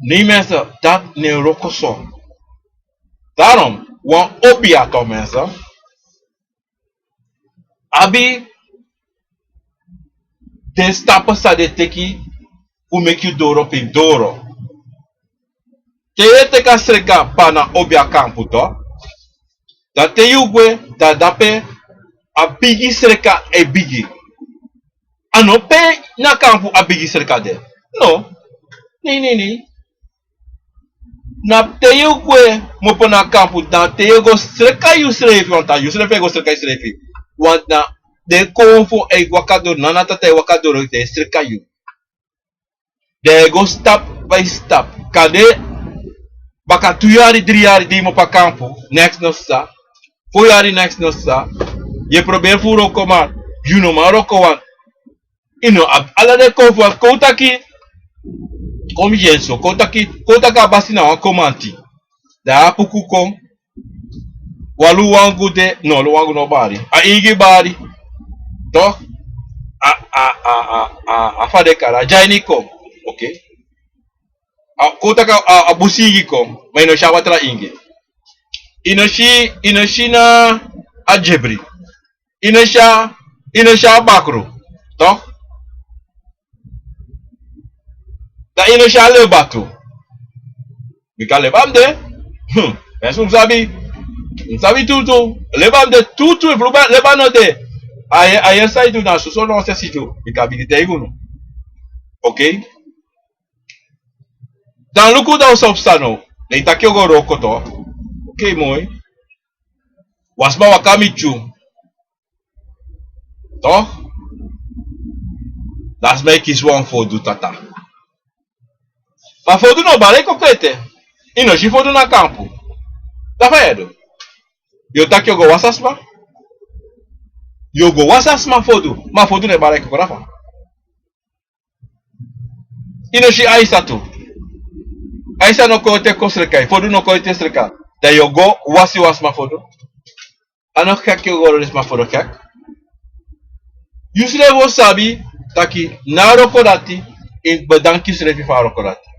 Nei mensen, dati na en wroko so. Daarom, wan obia toch mensen, abi den stapu san den teki fu meki yu doro pe yu doro. Te yu e teki a sreka pasa na obia kampu toch, dan te yu gwe, dan dape a bigi sreka e bigi. A no pe na kampu a bigi sreka de. No. Nei, nei, nei. Na te yu gwe kmopo na kampu, dan te yu go sreka yusrefi, want na yusrefi e go sreka yusrefi. Want na den konfo e waka doro, na na tata e waka doro, den e sreka yu. Den e go stap by stap. Kande baka tu yari, dri yari di yu kmopo a kampu, neks no sa. Fo yari neks no sa. Yu e proberi fu wroko ma yu no man wroko, want yu no abi ala den konfo. Kon taki, kon mi gi en so, kon taki, kon taki a basi na wan komanti. Dan a puku kon, wan luwangu de, no, luwangu no bari. A ingi bari. Toch? A, a, a, a, a, a fa den e kari, a dyaini kon. Ok. A, kon taki a, a busi ingi kon. Ma yu no si a watra ingi. Yu no si, yu no si na a dyebri. Yu no si a, yu no si a bakru. Toch? Dan yu no si a leba tu. Bika leba mu de. Hmm. Èn so un sabi. Un sabi tutu. Leba mu de tutu, efu leba, leba no de. A yere, a yere san yu du na soso nonsens yu du. Bika mi e taigi unu. Ok. Dan luku, dan un sa opstan now. Dan yu taki yu o go wroko, toch. Ok, moi. Wan sma waka miti yu. Toch? Dan a sma e kisi wan fodu tata. Ma fodu no bari koko ete. Yu no si fodu na kampu. Dan fa yu e du? Yu o taki yu o go wasi a sma? Yu o go wasi a sma fodu. Ma fodu no e bari koko, dan fa? Yu no si Aisa tu. Aisa no kon ete kon sreka, fodu no kon ete sreka. Dan yu o go wasi wan sma fodu. A no gek yu o go roli sma fodu, gek. Yusrefi o sabi taki na a wroko dati, yu bedanki yusrefi fu a wroko dati.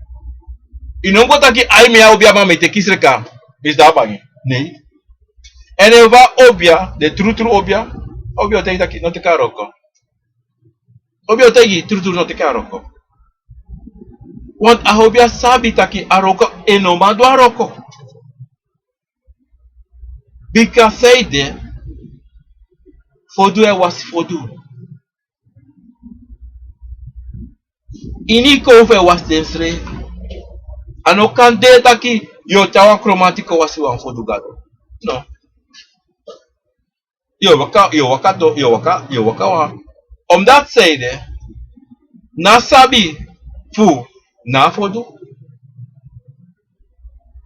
Yu no mu go taki, ai, mi a obiaman, mi e teki sreka, mi si de a bangi. Nei. Èn efu a obia, den trutru obia, obia o taigi taki no teki a wroko. Obia o taigi trutru no teki a wroko. Want a obia sabi taki a wroko, en no man du a wroko. Bika san ede, fodu e wasi fodu. Ini konfo e wasi densrefi. A no kan de taki yu o tyari wan kromanti kon wasi wan fodu gado. No. Yu o waka, yu o waka do, yu o waka, yu o waka wan. Omdat san ede, na sabi fu na fodu.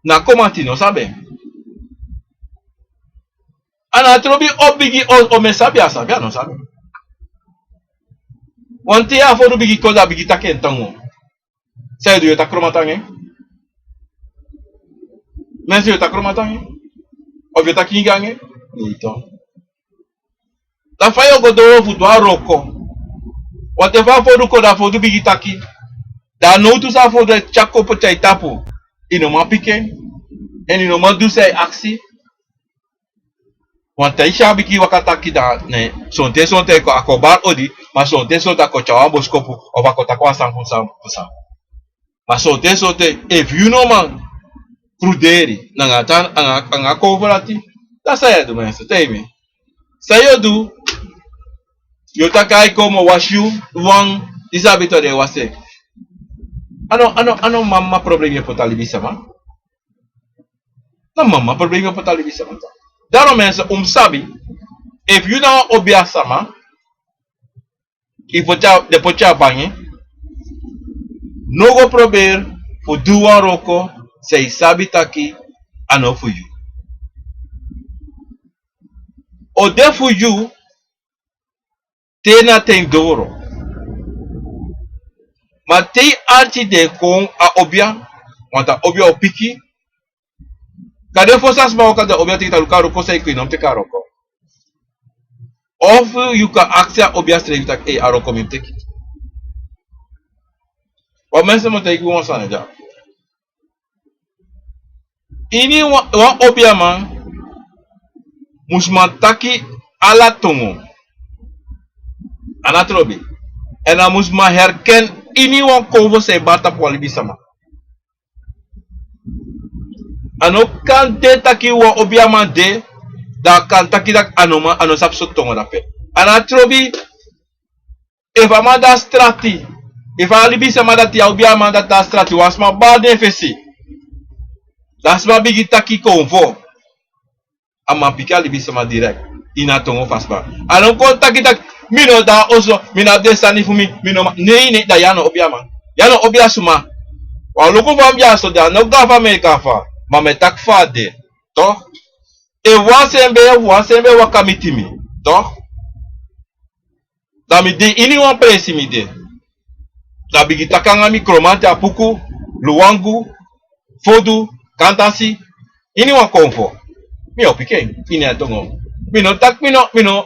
Na kromanti no sabi. A na trobi o bigi, o, o mi e sabi, a sabi, a no sabi. Wan ten a fodu bigi kon, dan a bigi taki en tongo. San yu o du, yu o taki kromanti anga en? Mensen, yu o taki kromanti anga en? Of yu o taki ingi anga en? Nei, toch. Dan fa yu o go doro fu du a wroko? Want efu a fodu kon, dan a fodu bigi taki. Dan a nowtu san a fodu e tyari kon poti na yu tapu, yu no man piki en. Èn yu no man du san yu e aksi. Want te yu si a bigi waka taki, dan ne, sonten sonten a kon bari odi, ma sonten sonten a kon tyari wan boskopu, of a kon taki wan sani fu san, fu san. Ma sonten sonten, efu yu no man pruderi nanga tan, anga, anga konfo dati, dan san yu o du, mensen, taigi mi. San yu o du, yu o taki ai, kon mi o wasi yu, wan, yu sabi tok, den e wasi en. A no, a no, a no mama problem yu e poti na libisama. Na mama problem yu e poti na libisama. Daarom, mensen, un mu sabi, efu yu na wan obiasama, yu poti a, den poti yu a bangi, no go proberi fu du wan wroko san yu sabi taki a no fu yu. O de fu yu te na ten doro. Ma te yu arki den kon a obia, want a obia o piki. Kande fosi a sma waka, dan a obia teki taki luku a wroko san yu kon, yu no mu teki a wroko. Of yu kan aksi a obia srefi taki, ei, a wroko mi mu teki. Wan mensen mu taigi wan sani dya. Ini wan, wan obiaman mus man taki ala tongo. A no trobi. Èn a mus man herken ini wan konfo san e bari tapu wan libisama. A no kan de taki wan obiaman de, dan a kan taki taki a no man, a no sabi sortu tongo dape. A no trobi. Efu a man de a strati, efu a libisama dati, a obiaman dati de a strati, wan sma bari den fesi, dan a sma bigin taki konfo, a man piki a libisama direkt ini a tongo fu a sma. A no kon taki taki, mi no de a oso, mi no abi den sani fu mi, mi no man. Nei, nei, dan yu a no obiaman. Yu a no obiasma. Wan luku fa mi de a so, dan a no gafa mi e gafa. Ma mi e taki fa a de. Toch? Efu wan sembe, efu wan sembe waka miti mi, toch? Dan mi de ini wan presi mi de. Dan a bigin taki nanga mi Kromanti, Apuku, Luwangu, Fodu, Kantasi, ini wan konfo. Mi o piki en ini a tongo. Mi no taki, mi no, mi no,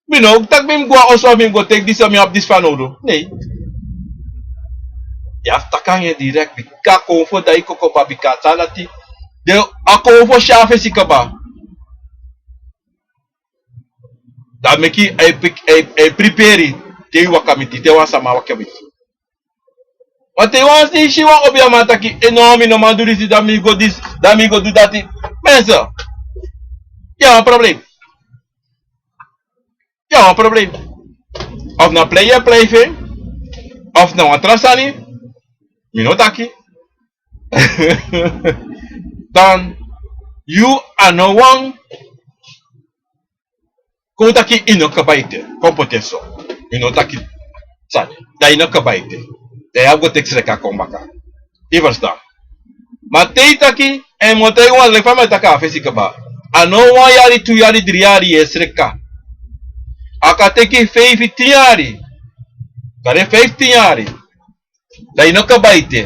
mi no taki mi mus go a oso, mi mus go teki disi, mi abi disi fanowdu. Nei. Yu abi taki nanga en direkt, bika a konfo dan yu koko kaba, bika a sani dati de, a konfo si a fesi kaba. Dan meki a e pik-, a e, a e priperi te yu waka miti, te wan sama waka miti. Ma te yu wani si wan obiaman taki, e no, mi no man du disi, dan mi go disi, dan mi go du dati. Mensen, yu abi wan problem. Yu abi wan problem. Of na plei yu e plei fu en, of na wan tra sani, mi no taki. Dan yu a no wan kon taki yu no kaba ete, kon poti en so. Yu no taki sani, dan yu no kaba ete. Dan yu abi go teki sreka kon baka. Yu ferstan? Ma te yu taki, èn mi o taigi wan, leki fa mi e taki a fesi kaba, a no wan yari, tu yari, dri yari yu e sreka. A kan teki feifi, tin yari. Kande feifi, tin yari. Dan yu no kaba ete.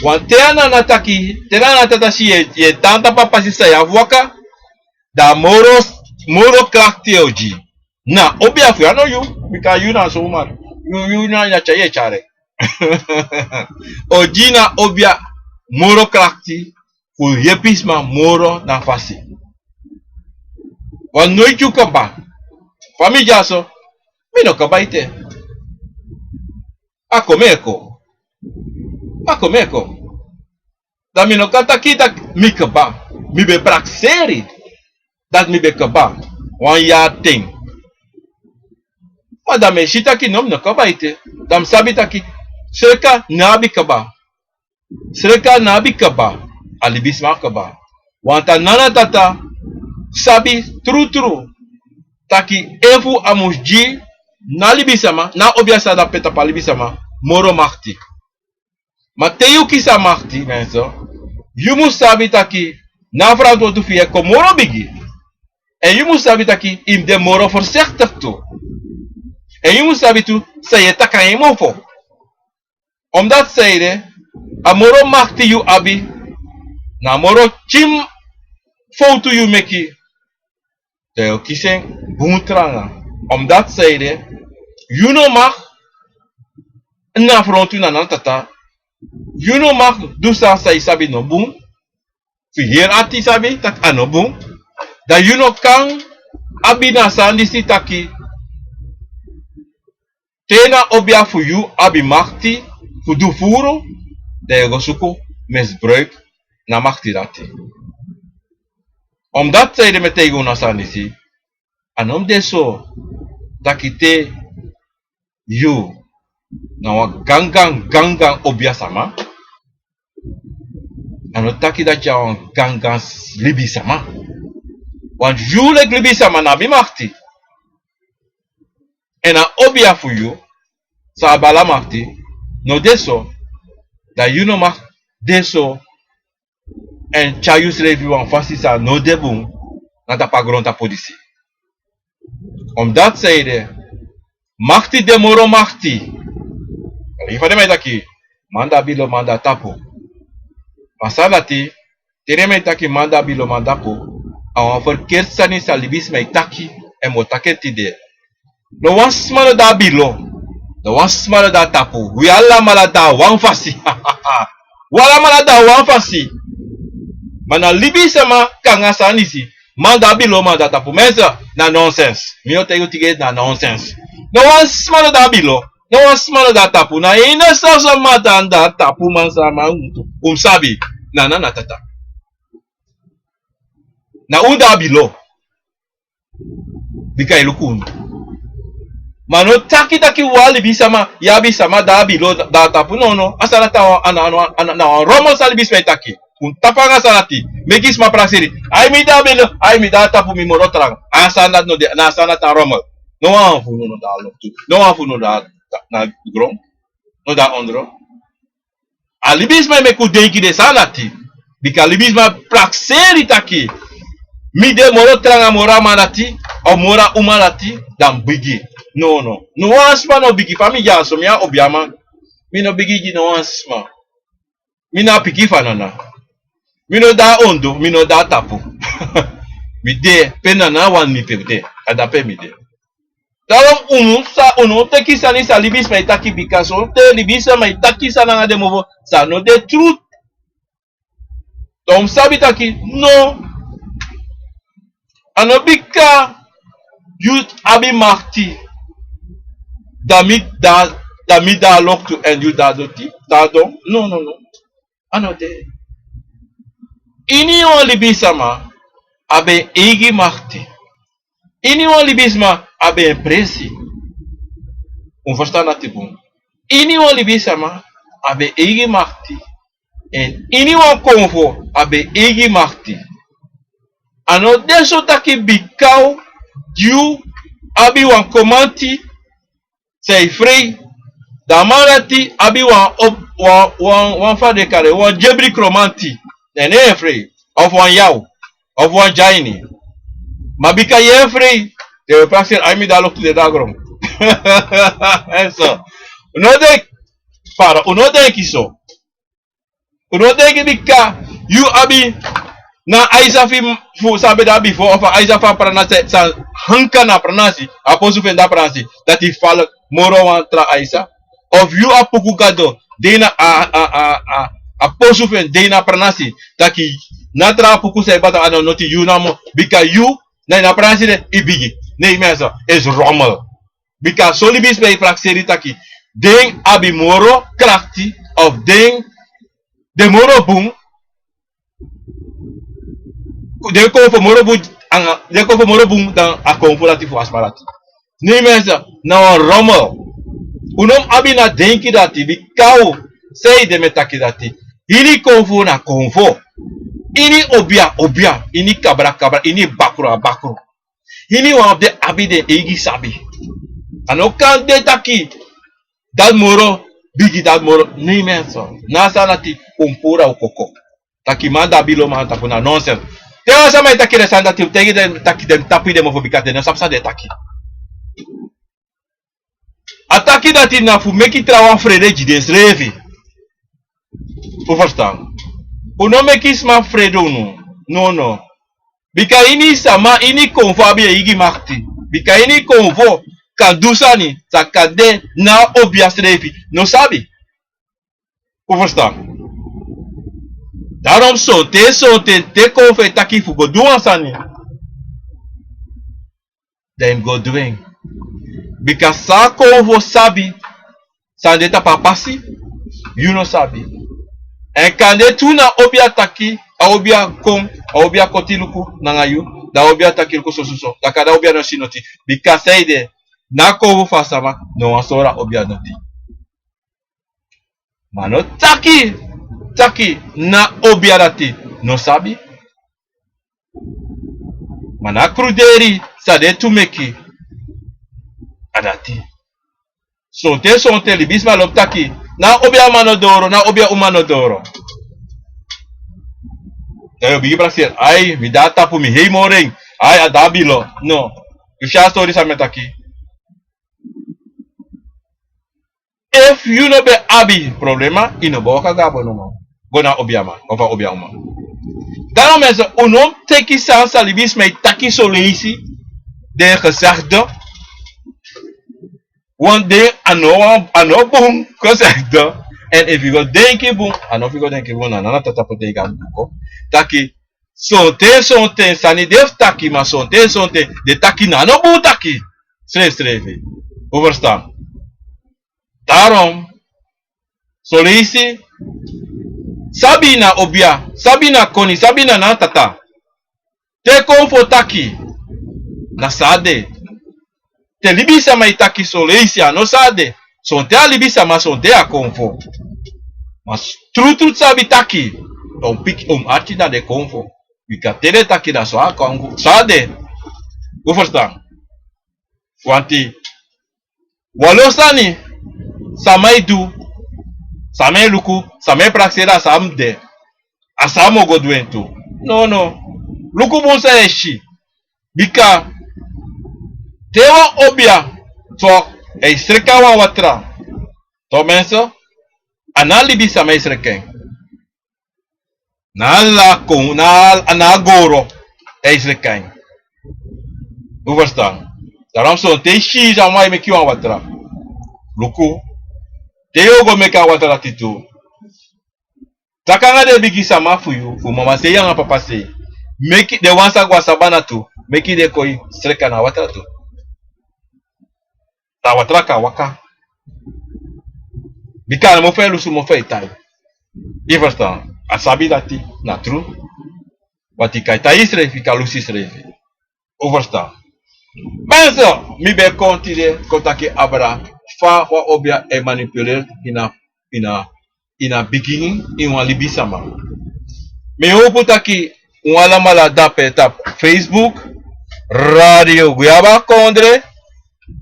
Wan te a nana taki, te a nana tata si yu e, yu e tan tapu a pasi san yu abi fu waka, dan a moro, moro krakti yu o gi. Na obia fu yu, a no yu, bika yu na so mari. Yu, yu na, na tyari yu e tyari. O gi na obia moro krakti fu yepi sma moro na fasi. Wan noiti yu kaba. Fa mi dyaso, mi no kaba ete. A kon mi e kon. A kon mi e kon. Dan mi no kan taki taki mi kaba. Mi ben prakseri taki mi ben kaba wan yari ten. Ma dan mi e si taki no, mi no kaba ete. Dan mi sabi taki sreka no abi kaba. Sreka no abi kaba. A libisma kaba. Want a nana tata sabi trutru taki efu a mus gi na libisama, na obia san de tapu a libisama, moro makti. Ma te yu kisi a makti, mensen, yu mus sabi taki na a frantwortu fu yu e kon moro bigi. Èn yu mus sabi taki yu mus de moro voorzichtig tu. Èn yu mus sabi tu san yu e taki na yu mofo. Omdat sanede, a moro makti yu abi, na moro pikin fowtu yu meki, dan yu o kisi en bun tranga. Omdat sanede, yu no mag na frontu na nana tata, yu no mag du san san yu sabi no bun, fu heri ati sabi taki a no bun, dan yu no kan abi na sani disi taki te na obia fu yu abi makti fu du furu, dan yu e go suku misbruik na makti dati. Omdat sanede mi e taigi unu a sani disi, a no mus de so taki te yu na wan gangan, gangan obia sama, a no taki dati yu na wan gangan libisama. Want yu leki libisama no abi makti. Èn a obia fu yu san abi ala makti no de so, dan yu no mag de so èn tyari yusrefi wan fasi san no de bun na tapu a grontapu disi. Omdat sanede, makti de moro makti. Leki fa den man e taki, man de na bilo, man de na tapu. Ma san dati, te den man e taki man de na bilo, man de na tapu, a wan ferkerti sani san libisma e taki, èn mi o taki en tide. No wan sma no de na bilo, no wan sma no de na tapu. Wi alamala de na wan fasi. Wi alamala de na wan fasi. Ma na libisma kon nanga a sani disi. Man de na bilo, man de na tapu. Mensen, na nonsens. Mi o taigi unu tide, na nonsens. No wan sma no de na bilo, no wan sma no de na tapu. Na ini a soso man de na tapu, man sama un mus sabi. Na nana tata. Na un de na bilo. Bika yu luku unu. Ma no taki taki wan libisma, yu abi sama di abi lo, di a tapu. No, no. A sani dati na wan, na, na, na, na wan rommel san libisma e taki. Un tapu anga a sani dati. Meki sma prakseri. Ai mi di abi lo, ai mi di a tapu mi moro tranga. A sani dati no de, na a sani dati na rommel. No wan fu unu no de a loktu. No wan fu unu no de a, na gron. No de a ondro. A libisma e meki un denki den sani dati. Bika libisma prakseri taki mi de moro tranga moro a man dati, of moro a uma dati, dan mi bigi. No, no. No wan sma no bigi. Fa mi de ya so, mi a obiaman. Mi no bigi gi no wan sma. Mi na pikin fu a nana. Mi no de a ondro, mi no de a tapu. Mi de pe nana wani mi pe de. A dape mi de. Daarom unu sa, unu teki sani san libisma e taki, bika sonten libisma e taki sani nanga den mofo san no de truth. Dan un sabi taki, no. A no bika yu abi makti. Dan mi de a, dan mi de a loktu èn yu de a doti, de a don. No, no, no. A no de. Iniwan libisma abi en eigi makti. Iniwan libisma abi en presi. Un ferstan dati bun. Iniwan libisma abi en eigi makti. Èn iniwan konfo abi en eigi makti. A no de so taki bika yu abi wan komanti san e frei, dan a man dati abi wan op, wan, wan, wan fa den e kari en, wan dyebri kromanti. Dan a no e frei. Of wan yaw. Of wan dyaini. Ma bika yu e frei, den e prakseri, ai mi de a loktu, den de a gron. So, un no denki, fara, un no denki so. Un no denki bika yu abi na a aisa fu, fu san ben de bifo, of a aisa fu a pranasi san hanka na a pranasi, a posu fu en de a pranasi, dati fala moro wan tra aisa. Of yu a puku gado de na a, a, a, a, a posu fu en de na a pranasi, taki na tra puku san e bata, a no noti yu namo, bika yu na ini a pranasi de i bigi. Nee mensen, is rommel. Bika son libisma e prakseri taki den abi moro krakti, of den, den moro bun, den konfo moro bun, anga, den konfo moro bun dan a konfo dati fu a sma dati. Nee mensen, na wan rommel. Un no mu abi na denki dati, bika un, sanede mi e taki dati. Ini konfo na konfo. Ini obia, obia. Ini kabra, kabra. Ini bakru, a bakru. Iniwan fu den abi den eigi sabi. A no kan de taki dati moro bigi, dati moro. Nee mensen. Na a sani dati un puru a un koko. Taki man de abi lo, man tapu, na nonsens. Te wan sama e taki den sani dati, taigi den taki den tapu den mofo, bika den no sabi san den e taki. A taki dati na fu meki trawan frede gi densrefi. Un ferstan? Un no meki sma frede unu. No, no. Bika ini sama, ini konfo abi en eigi makti. Bika ini konfo kan du sani san kande na obia srefi no sabi. Un ferstan? Daarom sonten, sonten te konfo e taki fu go du wan sani, dan yu mus go du en. Bika san a konfo sabi, san de tapu a pasi, yu no sabi. Èn kande tu na obia taki, a obia kon, a obia koti luku nanga yu, dan a obia taki luku sososo, dan kande a obia no si noti. Bika sanede, na a konfo fu a sama no wani sori a obia noti. Ma no taki, taki na obia dati no sabi. Ma na a kruderi san den tu meki, a dati. Sonten, sonten libisma lobi taki na obia man no doro, na obia uma no doro. Dan yu o bigin prakseri, ai, mi de a tapu, mi hei moro en, ai, a de a bilo. No. Yu si a stori san mi e taki. Efu yu no ben abi problema, yu no ben waka go a bonuman, go na obiaman of a obiauma. Daarom mensen, un no mu teki san, san libisma e taki son leisi, den gezegde. Want den a no wan, a no bun gezegde. Èn efu yu go denki bun, a no fu yu go denki bun, na, na, na tata poti en gi a buku. Taki, sonten, sonten sani den fu taki, ma sonten, sonten den taki na no bun taki. Srefsrefi. Un ferstan? Daarom, son leisi, sabi na obia, sabi na koni, sabi na, na tata. Te kon fu taki, na san a de. te libisama e taki son leisi a no san a de. Sonten a libisama, sonten a konfo. Ma trutru sabi taki, un piki un arki na den konfo. Bika te den taki na so a konfo san a de. Un ferstan? Wanti wan lo sani, sama e du, sama e luku, sama e prakseri a san a mus de, a san a mus go du en tu. No, no. Luku bun san yu e si. Bika te wan obia, so, e sreka wan watra, to menso, a na libisama e sreka en. Na a lakon, na a, na a goro e sreka en. Un ferstan? Darom sonten yu si sama e meki wan watra, luku, te yu o go meki a watra dati tu, taki nanga den bigi sama fu yu, fu mama sei nanga papa sei, meki den wan sa go a sabana tu, meki den kon e sreka na a watra tu. Dan a watra kan waka. Bika a no mofo e lusu, mofo e tai. Yu ferstan? A sabi dati na tru. Wanti yu kan e tai yusrefi, yu kan lusu yusrefi. Un ferstan? Mensen, mi ben kon tide kon taki abra fa wan obia e manipuleri ini a, ini a, ini a bigin ini wan libisama. Mi e howpu taki un alamala dape tapu Facebook, Radio Guyaba Kondre,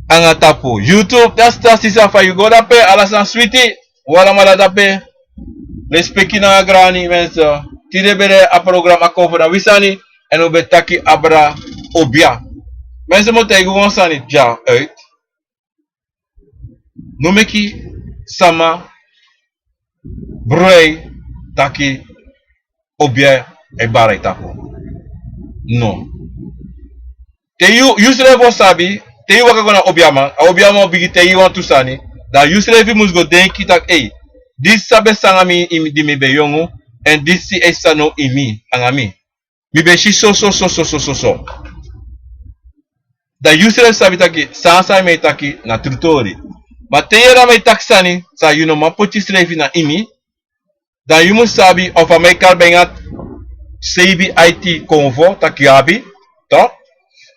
anga tapu YouTube. Dati, dati sisa, fa yu go dape, ala sani switi. Un alamala dape. Lespeki nanga grani, mensen. Tide bere a programa Konfo na wi sani, èn un ben taki abra obia. Mensen, mi o taigi un wan sani dya uit. No meki sama brui taki obia e bari a tapu. No. Te yu, yusrefi o sabi, te yu waka go na obiaman, a obiaman o bigin taigi yu wantu sani, dan yusrefi mus go denki taki: ei, disi sabi san nanga mi, ini di mi ben yongu, èn disi e san now ini mi, anga mi. Mi ben si so, so, so, so, so, so, so. Dan yusrefi sabi taki san san mi e taki na tru tori. Ma te yu yere a man e taki sani san yu no man poti yusrefi na ini, dan yu mus sabi, of a man e kari yu nanga seibi aiti konfo taki yu abi, toch?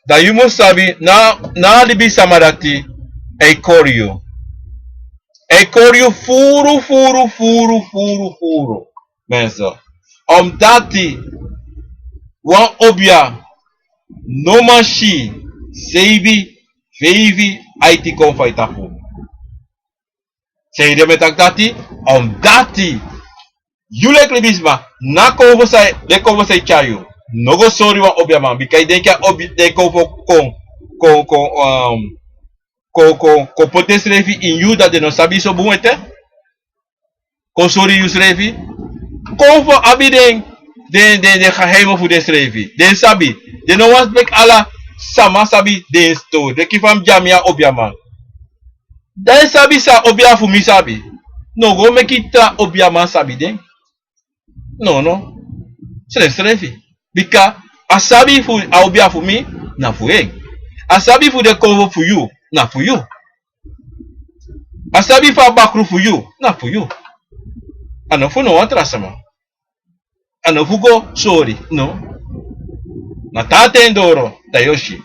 Dan yu mus sabi na, na a libisama dati e kori yu. E kori yu furu, furu, furu, furu, furu. Mensen. Omdati wan obia no man si seibi, feifi aiti konfo a tapu. San ede mi e taki dati? Omdati yu leki libisma, na konfo san, den konfo san e tyari yu, no go sori wan obiaman, bika yu denki a obi, den konfo kon, kon, kon, um, kon, kon, kon poti densrefi ini yu, dati den no sabi yu so bun ete. Kon sori yusrefi. Konfo abi den, den, den, den geheimen fu densrefi. Den sabi. Den no wani meki ala sama sabi den stori. Leki fa mi de ya, mi a obiaman. Dan yu sabi san obia fu mi sabi. No go meki tra obiaman sabi den. No, no. Srefsrefi. Bika a sabi fu a obia fu mi, na fu en. A sabi fu den konfo fu yu, na fu yu. A sabi fu a bakru fu yu, na fu yu. A no fu no wan tra sama. A no fu go sori, no. Na taten doro, dan yu o si.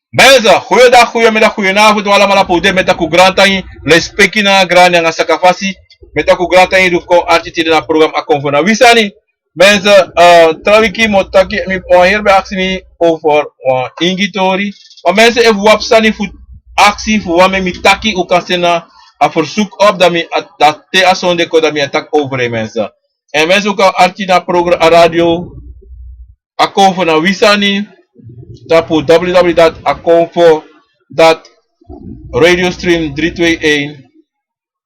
Mensen, goeiedag, goeiemiddag, goedenavond, un alamala pe un de. Mi e taki un grantangi, lespeki nanga grani nanga sakafasi. Mi e taki un grantangi di un kon arki tide na programa Konfo na wi sani. Mensen, eh, tra wiki mi o taki, mi, wan heri ben aksi mi over wan ingi tori. Ma mensen, efu un abi sani fu aksi, fu wani meki mi taki, un kan seni a verzoek op, dan mi, a, dan te a sonde kon, dan mi e taki over en, mensen. Èn mensen, un kan arki na programa, a radio, Akonfo na wi sani, tapu w w w dot akonfo dot radiostream drie twee een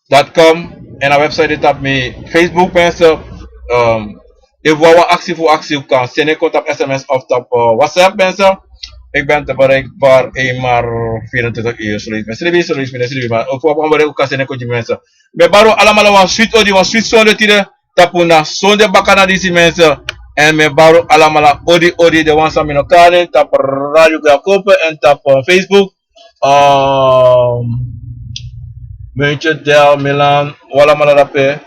dot com. En a website de tapu mi Facebook, mensen. Ehm, efu un abi wan aksi fu aksi, un kan seni en kon tapu sms of tapu, eh, WhatsApp, mensen. Ik ben te bereikbaar eenmaal vierentwintig uur, zoiets. Mensen, die weten, zoiets, mensen, die weten, maar efu un abi wan bereik, un kan seni en kon gi mi, mensen. Mi e bari un alamala wan switi odi, wan switi sonde tide, tapu na sonde bakana disi, mensen. Èn mi e bari un alamala odi odi, den wan san mi no kari, tapu Radio Guyaba Konfo èn tapu, eh, Facebook. Ehm, Muntje, Del, Milan, un alamala dape.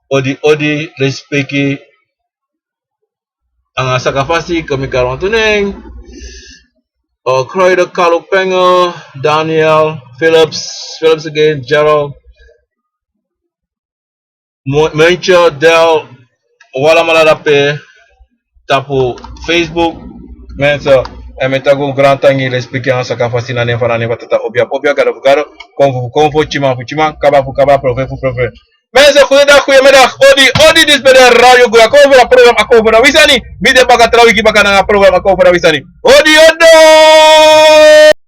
Odi odi, lespeki nanga sakafasi, kon mi kari wantu nen. Kroido, Kalupenge, Daniel, Philips, Philips again, Gerald, Muntje, Del, un alamala dape tapu Facebook. Mensen, èn mi e taki un grantangi, lespeki anga saka fasi na nen fu a nen fu a Tata, obia fu obia, gado fu gado, konfo fu konfo, tyiman fu tyiman, kaba fu kaba, profeti fu profeti. Mensen, goeiedag, goeiemiddag. Odi, odi, disi ben de Radio Guya. Kon fu a program Akomfo na Wi Sani. Mi de baka tra wiki baka nanga a program Akomfo na Wi Sani. Odi, odi.